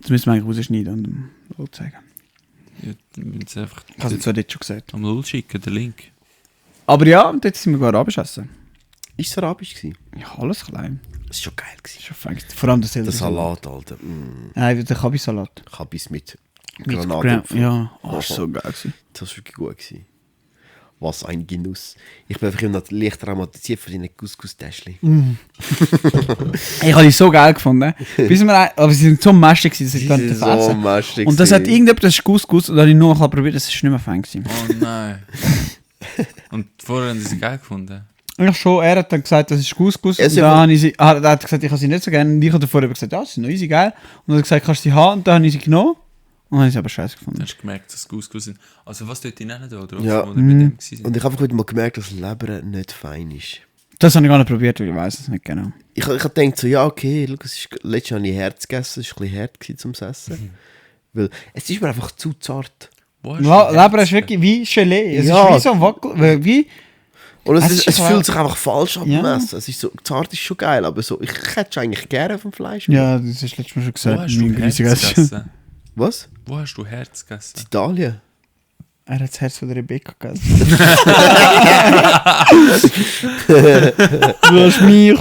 Das müssen wir eigentlich rausschneiden und dem Lul zeigen. Jetzt einfach Ich habe es zwar dort schon gesagt. am Lul schicken, den Link. Aber ja, und jetzt sind wir arabisch essen. Ist es arabisch gewesen? Ja, alles klein. Das war schon geil gewesen. Schon fein. Vor allem der Der Salat. Salat, Alter. Nein, der Kabi-Salat. Kabis mit Mit Granatapfel. Ja, oh, ist so geil gewesen. Das war wirklich gut gewesen. Was ein Genuss. Ich bin einfach immer noch leicht traumatisiert von deinen Couscous-Täschchen. Ich habe die so geil gefunden. Bis wir, aber sie sind so mäschig gewesen, dass ich gar nicht so essen. mächtig. Und das hat irgendjemand, das ist Couscous, und dann habe ich nur noch probiert, das ist nicht mehr fein gewesen. Oh nein. Und vorher haben sie sie geil gefunden. Ja, schon, er hat dann gesagt, das ist Couscous. Es Und dann habe ich sie, er hat gesagt, ich habe sie nicht so gerne. Und ich habe davor gesagt, ja, das ist noch easy geil. Und dann hat er gesagt, kannst du sie haben? Und dann habe ich sie genommen. Und dann habe ich sie aber scheiße gefunden. Dann hast du gemerkt, dass es Couscous sind. Also was dort hinein da, oder? Ja. Oder mit dem gewesen sind. Und ich habe einfach heute mal gemerkt, dass Leber nicht fein ist. Das habe ich gar nicht probiert, weil ich weiß es nicht genau. Ich habe gedacht so, ja okay, schau, letztes Jahr habe ich Herz gegessen, es war ein bisschen hart gewesen zum Essen. Weil es ist mir einfach zu zart. Wo hast du Ja, die Leber ist Herzen? wirklich wie Gelee. Es Ja. ist wie so ein Wackel, wie... Und Es es ist einfach- fühlt sich einfach falsch an beim Ja. Essen. Es ist so, zart ist schon geil, aber so, ich hätte eigentlich gerne vom Fleisch. Ja, das hast du letztes Mal schon Wo gesagt. hast du mein Herz Grüße. gegessen? Was? Wo hast du Herz gegessen? Italien? Er hat das Herz von der Rebecca gegessen. Du hast mich...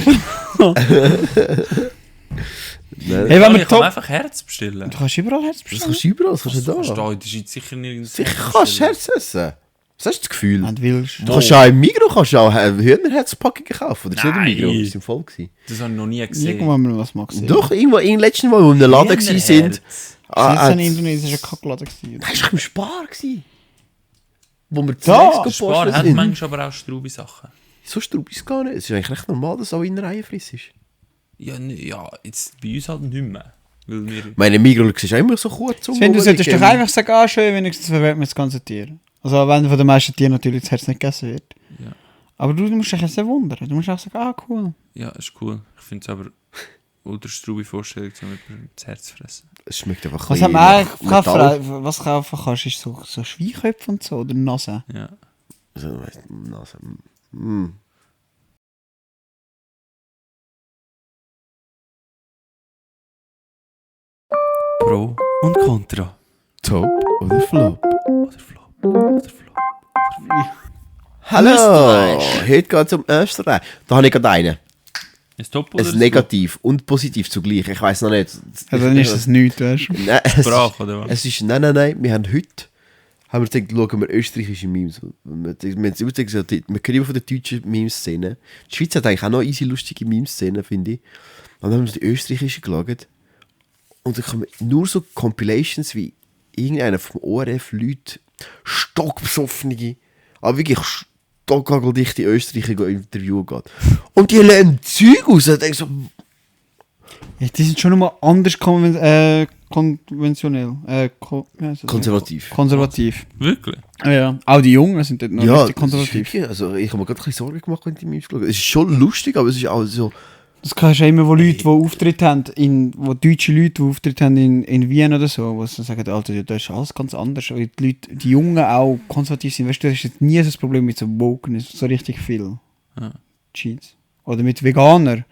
Nein. Hey, wenn Ja, wir ich kann top... einfach Herz bestellen. Du kannst überall Herz Das bestellen. kannst du überall, das kannst du Verstehe da. ich, das ist sicher nirgends. Sicher kannst du Herz essen. Was hast du das Gefühl? Wenn du willst. Du kannst auch im Migros Hühnerherzpackungen kaufen. Oder ist nicht im Migros? Nein. Die sind voll gewesen. Das habe ich noch nie gesehen. Irgendwann mal was mal gesehen. Doch, irgendwo im letzten Mal, wo wir in einem Laden gewesen sind. Hühnerherz. Das war Ah, ein indonesischer Kackladen. Nein, das war im Spar. Gewesen. Wo wir Da, zuletzt Spar gepostet hat sind. manchmal aber auch Straube-Sachen. So straub ist es gar nicht. Es ist eigentlich recht normal, dass es auch in der Reihe friss ist. Ja, ja, jetzt bei uns halt nicht mehr. Weil wir... Meine Migros ist auch immer so kurz. Sven, du solltest doch einfach sagen, ah, schön, wenigstens verwehrt man das ganze Tier. Also wenn von den meisten Tieren natürlich das Herz nicht gegessen wird. Ja. Aber du musst dich jetzt nicht wundern. Du musst auch sagen, ah, cool. Ja, ist cool. Ich finde es aber ultra straube Vorstellung, so mit das Herz fressen. Es schmeckt einfach Was ein hat man bisschen eigentlich nach Metall. kaufen, was kaufen kannst, ist so Schweinköpfe und so, oder Nase. Ja. Also, weißt du, Nase. Mm. Pro und Contra. Top oder Flop? Oder Flop. Oder Flop. Hallo! Österreich. Heute geht es um Österreich. Da habe ich gerade einen. Ist top oder Es ist negativ und positiv zugleich. Ich weiß noch nicht. Also dann ist das nichts, weißt du. Nein, es, Sprach, oder was? es ist, nein. Wir haben heute haben wir gedacht, schauen wir österreichische Memes. Wir können immer von der deutschen Memes-Szene. Die Schweiz hat eigentlich auch noch easy lustige Memes-Szenen, finde ich. Und dann haben wir uns die österreichische geschaut. Und dann kommen nur so Compilations wie irgendeiner vom ORF Leute, stockbesoffene, aber wirklich stockhageldichte Österreicher interviewen geht. Und die lernen Zeug aus. Und ich denke so, Ja, die sind schon nochmal anders konventionell. Wie heißt das? konservativ. Konservativ. Wirklich? Ja. Auch die Jungen sind dort noch Ja, richtig das ist konservativ. wirklich, also ich habe mir gerade ein bisschen Sorgen gemacht, wenn ich die Memes geschaut habe. Es ist schon lustig, aber es ist auch so... Das kannst du ja immer, wo Leute, die Auftritt haben, wo deutsche Leute, die Auftritt haben in Wien oder so, wo sie sagen, Alter, ja, da ist alles ganz anders. Weil die Leute, die Jungen auch konservativ sind. Weißt du, das ist jetzt nie so das Problem mit so Wokeness, so richtig viel. Ja. Cheats. Oder mit Veganer.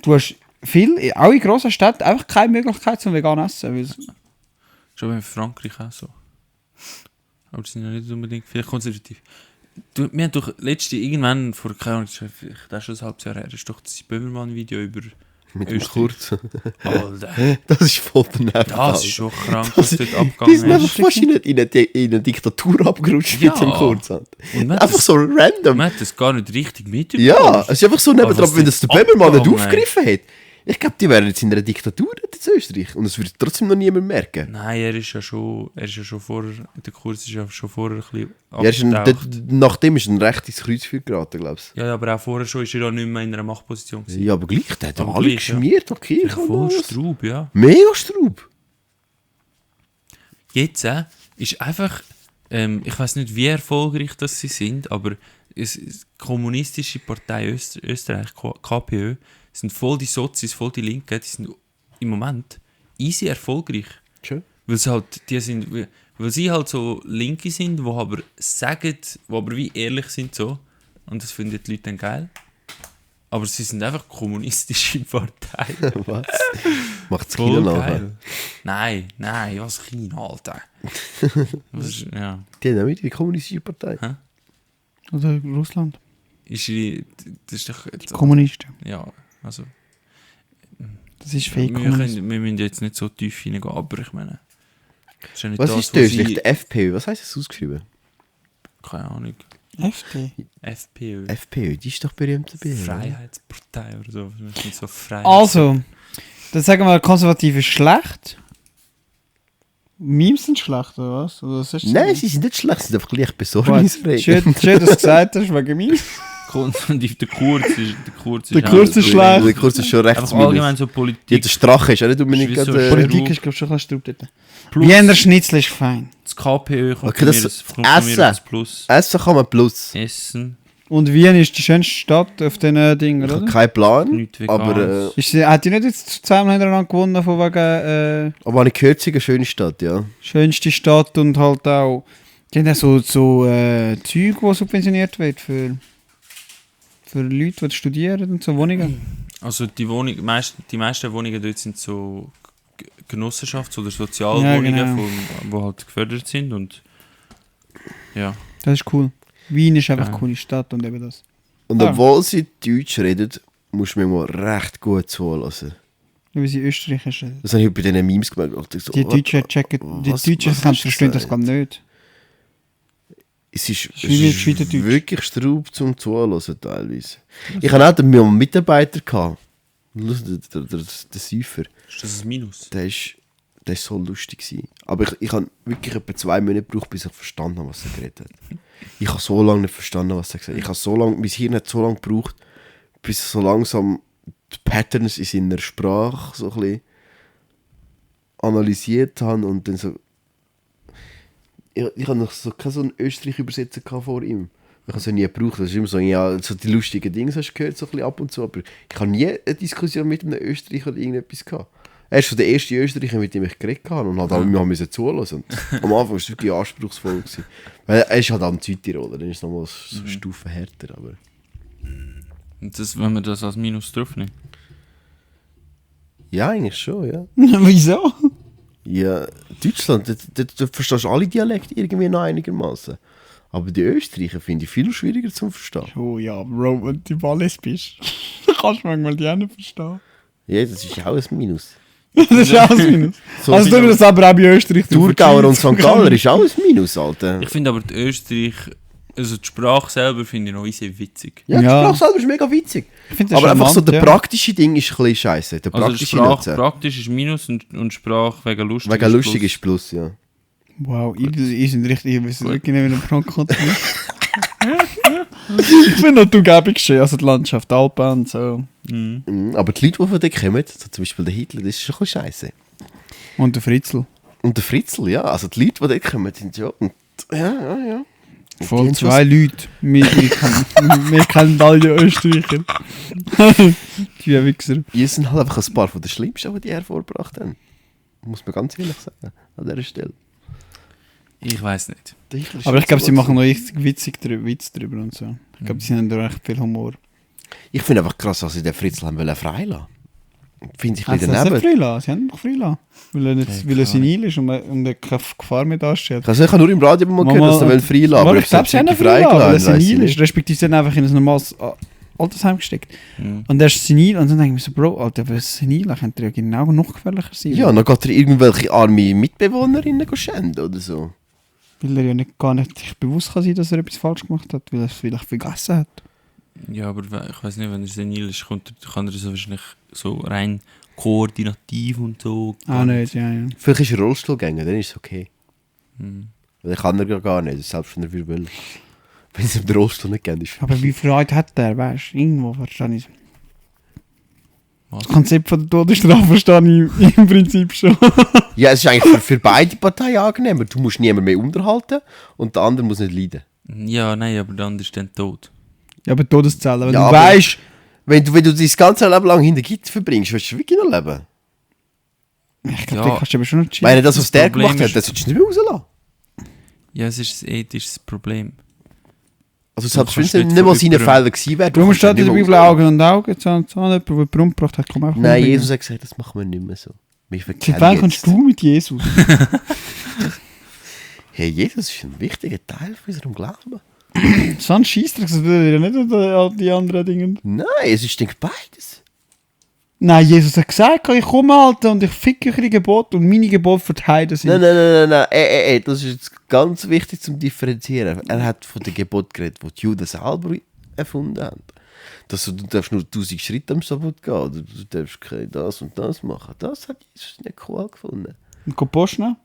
Du hast viel, auch in grossen Städten, einfach keine Möglichkeit zum vegan essen. Weil Schon in Frankreich auch so. Aber die sind ja nicht unbedingt viel konservativ. Du, wir haben doch letzte irgendwann vor, keine Ahnung, das ist schon ein halbes Jahr her, das ist doch das Böhmermann-Video über Mit dem Österreich. Kurz. Alter, Das ist voll daneben. das ist schon krank, Das- was dort Die abgegangen sind einfach ist. fast in eine Diktatur abgerutscht Ja. mit dem Kurzhand. Und man hat Einfach das- so random. Man hat das gar nicht richtig mitbekommen. Ja, es ist einfach so Aber nebendran, was wenn das der dort Böhmermann nicht abgegangen aufgegriffen hat. Ich glaube, die wären jetzt in einer Diktatur in Österreich. Und das würde trotzdem noch niemand merken. Nein, er ist ja schon vorher, der Kurs ist ja schon vorher ein bisschen Ja, er ist abgetaucht. nachdem ist er ein recht ins Kreuzfeuer geraten, glaube ich. Ja, aber auch vorher schon ist er ja nicht mehr in einer Machtposition gewesen. Ja, aber gleich, der hat Aber alle gleich, ja. geschmiert, ja. Kirche und Voll alles. Straub, ja. Mega Straub. Jetzt ist einfach, ich weiß nicht, wie erfolgreich das sie sind, aber die kommunistische Partei Österreich, KPÖ, sind voll die Sozis, voll die Linken, die sind im Moment easy erfolgreich. Schön. Weil sie halt, weil sie halt so Linke sind, die aber sagen, die aber wie ehrlich sind so. Und das finden die Leute dann geil. Aber sie sind einfach kommunistische Partei. Was? Macht's Voll China geil. nachher? Nein, was China, Alter. Was ist, ja. Die haben auch mit die kommunistische Partei. oder Russland. Ist die, das ist doch... Kommunisten. Ja, also... Das ist Wir, fake Kommunismus. wir müssen jetzt nicht so tief hineingehen, aber ich meine... Das ist ja nicht Was das, ist das? sie- Der FPÖ, was heisst das ausgeschrieben? Keine Ahnung. FD. FPÖ. FPÖ, die ist doch berühmt dabei. oder? Freiheitspartei oder so. Wir sind so frei. Also, dann sagen wir, konservativ ist schlecht. Memes sind schlecht, oder was? Oder was hast du Nein, gesagt? sie sind nicht schlecht, sie sind einfach gleich Gut, besorgnisfrei. schön, dass du gesagt hast, wegen Memes. Konservativ, der Kurz ist... Der Kurz ist schlecht. Der Kurs ist schon recht Einfach allgemein so Ja, Politik. der Strache ist auch nicht unbedingt Ist wie so gerade... Politik ist, glaube ich, schon ein bisschen Straub dort. Plus Wiener Schnitzel ist fein. das KPÖ kommt Okay, bei das mir kommt bei mir Essen. als Plus. Essen kann man plus. Essen. Und Wien ist die schönste Stadt auf diesen Dingen, Ich habe oder? keinen Plan, Nichts Veganes. aber Hat die nicht jetzt zweimal hintereinander gewonnen, von wegen habe ich gehört, es ist eine schöne Stadt, ja. schönste Stadt und halt auch... Die haben ja so Zeug, die subventioniert wird für Leute, die studieren und so Wohnungen. Also die meisten Wohnungen dort sind so Genossenschafts- oder Sozialwohnungen, Ja, genau. die halt gefördert sind und ja. Das ist cool. Wien ist einfach Ja. eine coole Stadt und eben das. Und Ah. obwohl sie Deutsch reden, musst du mir mal recht gut zuhören. Wie sie Österreichisch reden. Das habe ich bei diesen Memes gemerkt. Ich so, Die Deutschen checken, die was- Deutschen was können ist verstehen das das gar nicht. Es ist wie Schweizerdeutsch. wirklich Straub zum Zuhören teilweise. Ich hatte auch einen Mitarbeiter, gehabt. Der Säufer. Ist das ein Minus? Der ist so lustig gewesen. Aber ich habe wirklich etwa 2 Monate gebraucht, bis ich verstanden habe, was er geredet hat. Ich habe so lange nicht verstanden, was er gesagt hat. Mein Hirn hat so lange gebraucht, bis ich so langsam die Patterns in seiner Sprache so ein bisschen analysiert habe und dann so... Ich habe noch so keinen so einen Österreich-Übersetzer vor ihm. Ich habe es nie gebraucht. Das ist immer so, ja, so die lustigen Dinge hast du gehört, so ein bisschen ab und zu. Aber ich habe nie eine Diskussion mit einem Österreicher oder irgendetwas gehabt. Er ist so der erste Österreicher, mit dem ich geredet habe und halt wir haben zuhören. Und am Anfang war es wirklich anspruchsvoll gewesen. Weil er ist halt am Südtiroler, dann ist es nochmal so eine Stufe härter. Aber Und das, wenn man das als Minus drauf nimmt? ja, eigentlich schon, ja. Wieso? Ja, Deutschland, da verstehst du alle Dialekte irgendwie noch einigermaßen. Aber die Österreicher finde ich viel schwieriger zu verstehen. Oh ja, Bro, wenn du Wallis bist, kannst du manchmal die nicht verstehen. Ja, das ist auch ein Minus. Das ist auch ein Minus. So Also tun wir das aber auch bei Österreich. Thurgauer und St. Galler ist auch ein Minus, Alter. Ich finde aber die Österreich, also die Sprache selber finde ich noch sehr witzig. Ja, die Ja. Sprache selber ist mega witzig. Ich finde das Aber einfach so charmant, der ja. praktische Ding ist ein bisschen scheiße. Der Also praktische Sprache Nutzen. praktisch ist Minus und Sprache wegen lustig Wegen lustig ist Plus, ja. Wow, ihr sind richtig, wir sind wirklich nicht wie ein Pro-Kontinent. Ich finde auch die Umgebung schön, also die Landschaft, die Alpen und so. Mhm, aber die Leute, die von dort kommen, so zum Beispiel der Hitler, das ist schon ein bisschen scheiße. Und der Fritzl. Und der Fritzl, ja. Also die Leute, die dort kommen, sind ja... Und, ja. Und Voll die haben 2 Leute. Wir kennen alle die Österreicher. Die Wichser. Die sind halt einfach ein paar von den Schlimmsten, die hervorgebracht haben. Muss man ganz ehrlich sagen, an dieser Stelle. Ich weiß nicht. Der Hitler ist Aber ich schon glaube, so sie gut machen noch richtig witzig Witz drüber und so. Ich glaube, sie haben da recht viel Humor. Ich finde einfach krass, dass sie den Fritzl haben wollen freilassen. Finde ich ein Sie bisschen haben daneben. freilassen. Sie haben doch freilassen. Weil er, nicht, Ja, weil er klar. senil ist und er keine Gefahr mehr darstellt. Also ich habe nur im Radio mal gehört, dass sie freilassen wollen. Aber ich glaube, sie haben ihn freigelassen freilassen, weil er weiss ich senil ist. nicht. Respektive sie haben einfach in ein normales Altersheim gesteckt. Mhm. Und er ist senil und dann denke ich mir so, Bro, Alter, wer ist senil? Da könnte er ja genau noch gefährlicher sein. Ja, dann geht er irgendwelche arme Mitbewohnerinnen schänden oder so. Weil er ja gar nicht sich bewusst kann sein, dass er etwas falsch gemacht hat, weil er es vielleicht vergessen hat. Ja, aber ich weiß nicht, wenn er senil ist, kann er so wahrscheinlich so rein koordinativ und so. Ah, nicht, ja. Vielleicht ist er Rollstuhlgänger, dann ist es okay. Mhm. Weil kann er gar nicht, selbst wenn er will. Wenn es ihm den Rollstuhl nicht kennt, ist Aber wie Freude hat der, weißt du? Irgendwo verstehe ich. Was? Das Konzept von der Todesstrafe verstehe ich im Prinzip schon. Ja, es ist eigentlich für beide Parteien angenehmer. Du musst niemanden mehr unterhalten und der andere muss nicht leiden. Ja, nein, aber der andere ist dann tot. Ja, aber Todeszellen, wenn Ja, du aber- weißt, Wenn du dein ganze Leben lang hinter Gitter verbringst, willst du wirklich noch leben? ich glaube, Ja. da kannst du aber schon noch Ich meine, das, was Das der Problem gemacht hat, ist- das solltest du nicht mehr rauslassen. Ja, es ist ein ethisches Problem. Also selbst wenn kannst es nicht nicht mal von seine jemandem- Fehler gewesen wäre, Darum kannst steht in nicht der mehr Bibel rauslassen. Augen und Augen, Zahn und Zahn, jemand, der Brunn gebracht hat, komm einfach Nein, umbringen. Jesus hat gesagt, das machen wir nicht mehr so. Wir Seit verkehren wann jetzt. kommst du mit Jesus? Hey, Jesus ist ein wichtiger Teil von unserem Glauben. So ein Scheissdreck, das würde ja nicht an die anderen Dinge. Nein, es ist denke beides. Nein, Jesus hat gesagt, ich komme, Alter, und ich ficke eure Gebote und meine Gebote verteidigen sind. Nein. Das ist jetzt ganz wichtig zum Differenzieren. Er hat von den Geboten geredet, die die Juden selber erfunden haben. Dass du darfst nur 1000 Schritte am Sabbat gehen oder du darfst das und das machen. Das hat Jesus nicht cool gefunden. Und go Post nehmen?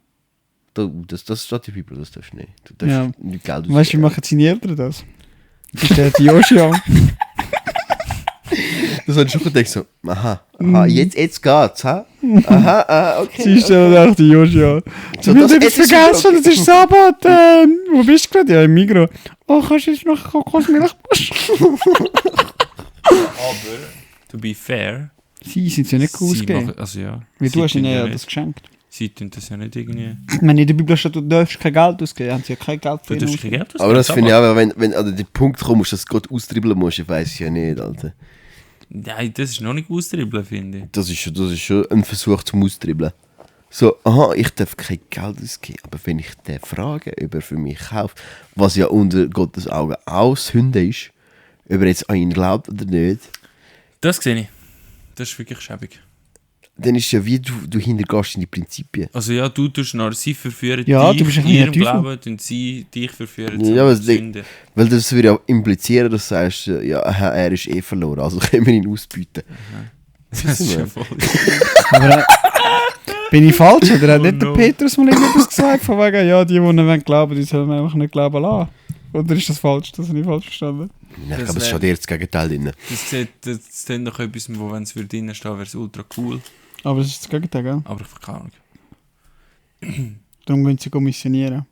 Das steht in der Bibel, das darfst du nicht. Du darfst Ja. nicht Geld Weißt du, wie machen seine Eltern das? Das ist der Joshua. Das habe ich schon gedacht, so, aha, jetzt geht's, ha? Aha, okay. Sie stellen echt die Joshua. So, Du das- hast jetzt etwas ist vergessen, okay. das ist Sabbat. Wo bist du gerade? Ja, im Migros. Oh, kannst du jetzt noch Kokosmilch? Aber, to be fair, Sie sind ja nicht sie ausgegeben. machen, also ja, Wie sie du hast tun ihnen ja nicht- das geschenkt. Sie tun das ja nicht irgendwie. Wenn in der Bibel steht, du darfst kein Geld ausgeben, haben sie ja kein Geld Du für ihn darfst kein Geld ausgeben. Aber das finde ich auch, wenn an den Punkt kommst, dass du Gott austribbeln musst, ich weiß ja nicht, Alter. Nein, das ist noch nicht austribbeln, finde ich. Das ist schon ein Versuch zum Austribbeln. So, aha, ich darf kein Geld ausgeben, aber wenn ich den frage, ob er für mich kauft, was ja unter Gottes Augen auch Sünde ist, ob er jetzt an ihn glaubt oder nicht, Das sehe ich. Das ist wirklich schäbig. dann ist es ja wie du hintergehst in die Prinzipien. Also ja, du tust nach sie verführen Ja, dich du bist ein in ihrem kleiner Teufel. Glauben und sie dich verführen Ja, aber zur das Ding- Sünde. Weil das würde ja implizieren, dass du sagst, ja, er ist eh verloren, also können wir ihn ausbieten. Das ist ja voll. Aber bin ich falsch? Oder hat Oh nicht der no. Petrus mal irgendetwas gesagt? Von wegen, ja, die nicht wollen glauben, die sollen einfach nicht glauben lassen. Oder ist das falsch? Das habe ich falsch verstanden. Ja, ich Das glaube, es wär- steht eher das Gegenteil drin. Das klingt nach etwas, wo, wenn es für drinnen steht, wäre es ultra cool. Aber das ist das Gegenteil, gell? Aber ich habe keine Ahnung. Darum gehen sie missionieren.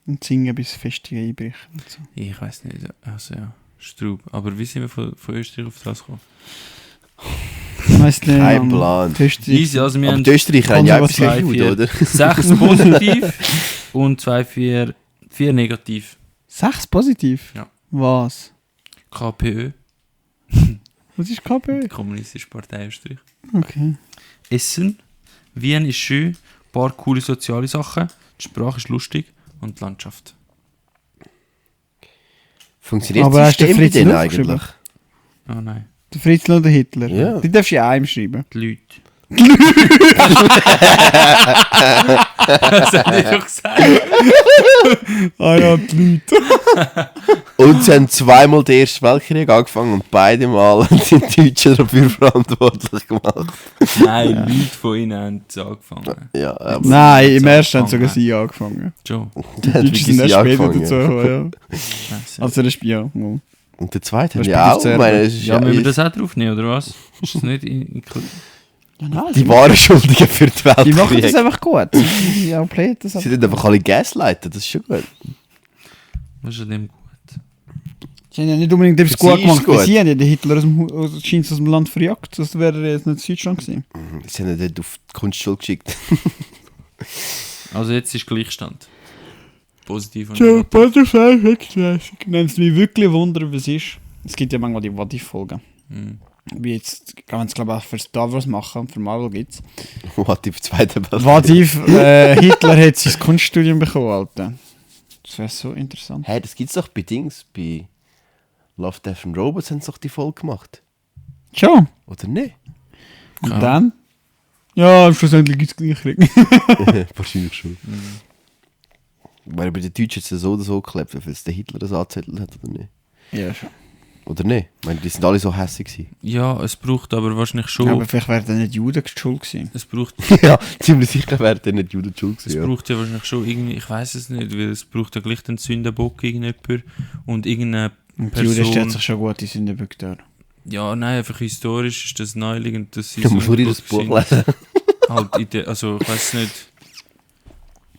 Und singen, bis Festungen einbrechen. Und so. Ich weiß nicht. Also ja, Straub. Aber wie sind wir von Österreich auf das gekommen? Ich weiss nicht, Kein Plan. Easy, also wir Aber haben die Österreicher haben ja etwas Konservativ. gegen Juden, oder? 6 positiv und 4 negativ. 6 positiv? Ja. Was? KPÖ, Was ist KP? Kommunistische Partei Österreich. Okay. Essen, Wien ist schön, ein paar coole soziale Sachen, die Sprache ist lustig und die Landschaft. Funktioniert Aber das hast du System bei Fritz denen Luft eigentlich? geschrieben? Oh nein, Der Fritz oder Hitler? Ja. Die darfst du ja einem schreiben. die Leute. Das hätte ich doch gesagt. Ah ja, die Leute. Und sie haben zweimal den Ersten Weltkrieg angefangen und beide Mal sind die Deutschen dafür verantwortlich gemacht. Nein, Leute von ihnen haben es angefangen. Ja, aber Nein, im so ersten haben sogar angefangen. sie angefangen. Schon. Die haben Deutschen sind wirklich erst sie später angefangen. dazu gekommen, ja. Scheiße. Also das Spiel, ja. Mal. Und der zweite haben Das ja auch. spielt Ich meine, es ist Ja, ja, müssen wir das auch draufnehmen, oder was? Ist das nicht inkludiert? Ja, nein, die wahren Schuldigen für die Weltkrieg. die machen das einfach gut. Ja, playen das Sie einfach. sind einfach alle gaslighten, das ist schon gut. Was ist an dem gut? Sie haben ja nicht unbedingt etwas Für gut sie gemacht, ist weil gut. sie haben ja den Hitler scheint aus dem Land verjagt. Das wäre jetzt nicht Deutschland gewesen. Sie haben ihn dort auf die Kunstschule geschickt. Also jetzt ist Gleichstand. Positiv und Tja, negativ. Butterfly 36. Wenn es mich wirklich wundern, was ist. Es gibt ja manchmal die What-If-Folgen. Mhm. Wie jetzt, kann man es glaube ich auch für Star Wars machen, für Marvel gibt es. What if Zweiter Weltkrieg? What-If Hitler hat sein Kunststudium bekommen, Alter. Das wäre so interessant. Hey, das gibt's doch bei Dings, bei Love, Death and Robots haben sie doch die Folge gemacht. Schon. Oder nicht? Und Ja. dann? Ja, schlussendlich gibt es gleich. Wahrscheinlich schon. Weil bei den Deutschen ist es so oder so geklebt, weil es der Hitler das angezettelt hat oder nicht. Ja, schon. Oder nicht? Ich meine, die sind alle so hässlich gewesen. Ja, es braucht aber wahrscheinlich schon. Aber vielleicht wäre dann nicht Juden schuld gewesen. Es braucht, Ja, ziemlich sicher wäre der nicht Juden schuld es gewesen. Ja. braucht ja wahrscheinlich schon irgendwie, ich weiß es nicht, weil es braucht ja gleich den Sündenbock irgendjemand und irgendeine Und die Juden stellt Person. sich schon gut in Sündenböcke dar. Ja, nein, einfach historisch ist das naheliegend, dass sie Du musst nur das Buch lesen. halt in der, also ich weiß nicht.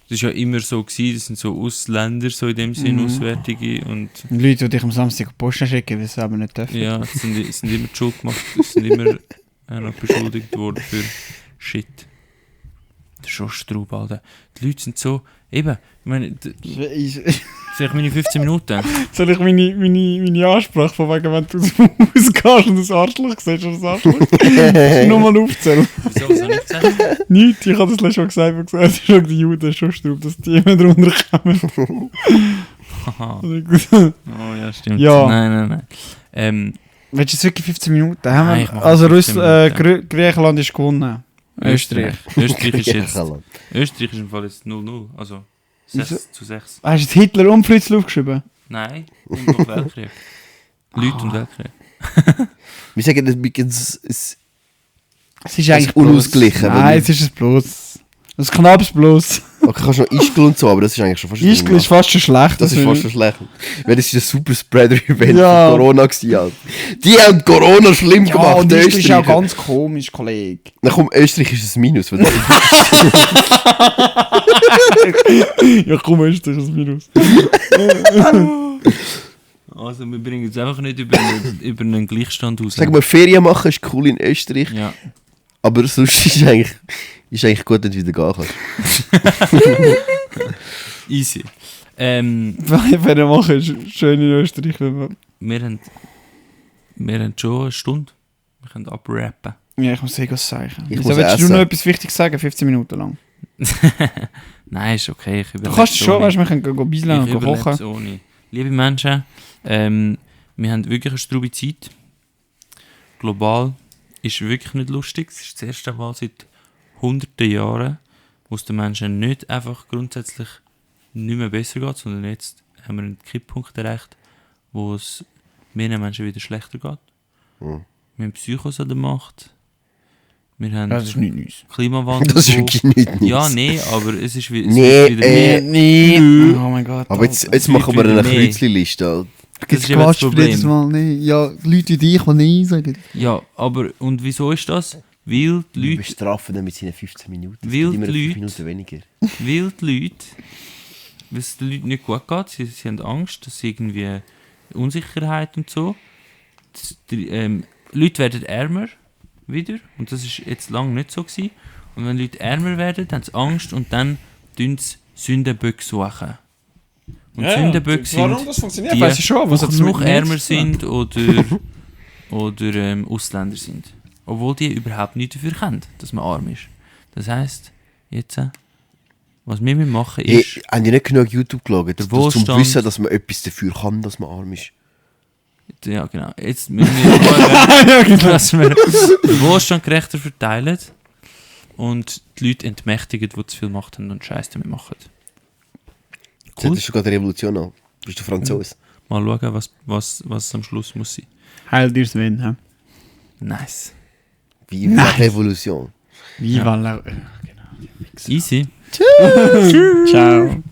Das war ja immer so gewesen, das sind so Ausländer so in dem Sinn, Auswärtige und Und Leute, die dich am Samstag auf die Post schicken, weil sie aber nicht dürfen. ja, es sind immer die Schuld gemacht, es sind immer noch beschuldigt worden für Shit. Das ist schon Straub, Alter. Die Leute sind so, eben, ich meine, vielleicht meine 15 Minuten. Soll ich meine Ansprache von wegen, wenn du rausgehst und das Arschloch siehst, oder das Arschloch? Nochmal aufzählen. Wieso, was soll ich sagen? Nicht, ich habe das letztes Mal gesagt, ich habe gesagt, die Juden schon Straub, dass die immer drunter kommen. Haha. Willst Oh ja, stimmt. Ja. Nein. du jetzt wirklich 15 Minuten? Haben Nein, wir, ich mache also 15 Minuten. Griechenland ist gewonnen. Österreich ist jetzt, Griechenland. Österreich ist im Fall jetzt 0-0, also 6-6. Hast du jetzt Hitler und Fritz aufgeschrieben? Nein, und noch Weltkrieg. Leute und Weltkrieg. Wir sagen, das es Es ist ist eigentlich unausgeglichen, bloß. wenn Nein, du- es ist ein Bloß. Ein knappes Bloß. okay, kannst noch Ischgl und so, aber das ist eigentlich schon fast Ischgl ist fast schon schlecht. Das ist fast schon schlecht. Weil das ist ein super Spreader-Event Ja. von Corona gewesen, Alter. Die haben Corona schlimm Ja, gemacht, und die Ischgl ist auch Österreicher. ganz komisch, Kollege. Na komm, Österreich ist ein Minus. Weil Ja, komm, ist das ein Minus. Also wir bringen jetzt einfach nicht über einen Gleichstand raus. Sag mal, Ferien machen ist cool in Österreich, Ja. aber sonst ist eigentlich gut, wenn du wieder gehen kannst. Easy. Wenn er machen, ist schön in Österreich. Wenn man Wir haben schon eine Stunde. Wir können abrappen. ja, ich muss sagen, sagen. Ich Wieso muss willst du essen. noch etwas Wichtiges sagen, 15 Minuten lang? Nein, ist okay. Ich Du kannst es schon, weißt du, wir können gehen bislang Ich und überlebe kochen. es ohne. Liebe Menschen, wir haben wirklich eine strube Zeit. Global ist wirklich nicht lustig. Es ist das erste Mal seit hunderten Jahren, wo es den Menschen nicht einfach grundsätzlich nicht mehr besser geht, sondern jetzt haben wir einen Kipppunkt erreicht, wo es mehreren Menschen wieder schlechter geht. Mhm. Wir haben Psychos an der Macht. Wir haben Das ist nicht nichts. Klimawandel. Das ist wirklich nicht nice. Ja, nee, aber es ist, es Nee, wird wieder mehr. Nee. Oh mein Gott. Aber jetzt Es machen wir wird eine wieder mehr. Kreuzli-Liste. Das Jetzt ist eben das quatscht Problem. jedes Mal nicht. Ja, Leute wie dich, die nicht sagen. Ja, aber und wieso ist das? Weil die Wir Leute, bestrafen ihn mit seinen 15 Minuten. Es Weil gibt immer die 5 Leute- Minuten weniger. weil die Leute, weil es den Leuten nicht gut geht, sie haben Angst, dass irgendwie Unsicherheit und so. Leute werden ärmer wieder und das ist jetzt lange nicht so gewesen. Und wenn Leute ärmer werden, haben sie Angst und dann tun sie Sündenböcke suchen. Und Sündenböcke sind das funktioniert? die, Weiss ich schon, was die hat's noch mit ärmer mir zu tun? sind oder Ausländer sind. Obwohl die überhaupt nichts dafür können, dass man arm ist. Das heisst, jetzt, was wir machen Hey, ist, haben die nicht genug YouTube geschaut, Der zum Wohlstand- Wissen, dass man etwas dafür kann, dass man arm ist? ja genau, jetzt müssen wir schauen, dass wir den Wohlstand gerechter verteilen und die Leute entmächtigen, die zu viel Macht haben und Scheiß damit machen. Cool. Das ist schon gerade eine Revolution an. Bist du Franzose? Mal schauen, was am Schluss muss sein. Heil dir Sven, hä? Nice. Wie eine Revolution. Viva la... Easy. Ciao.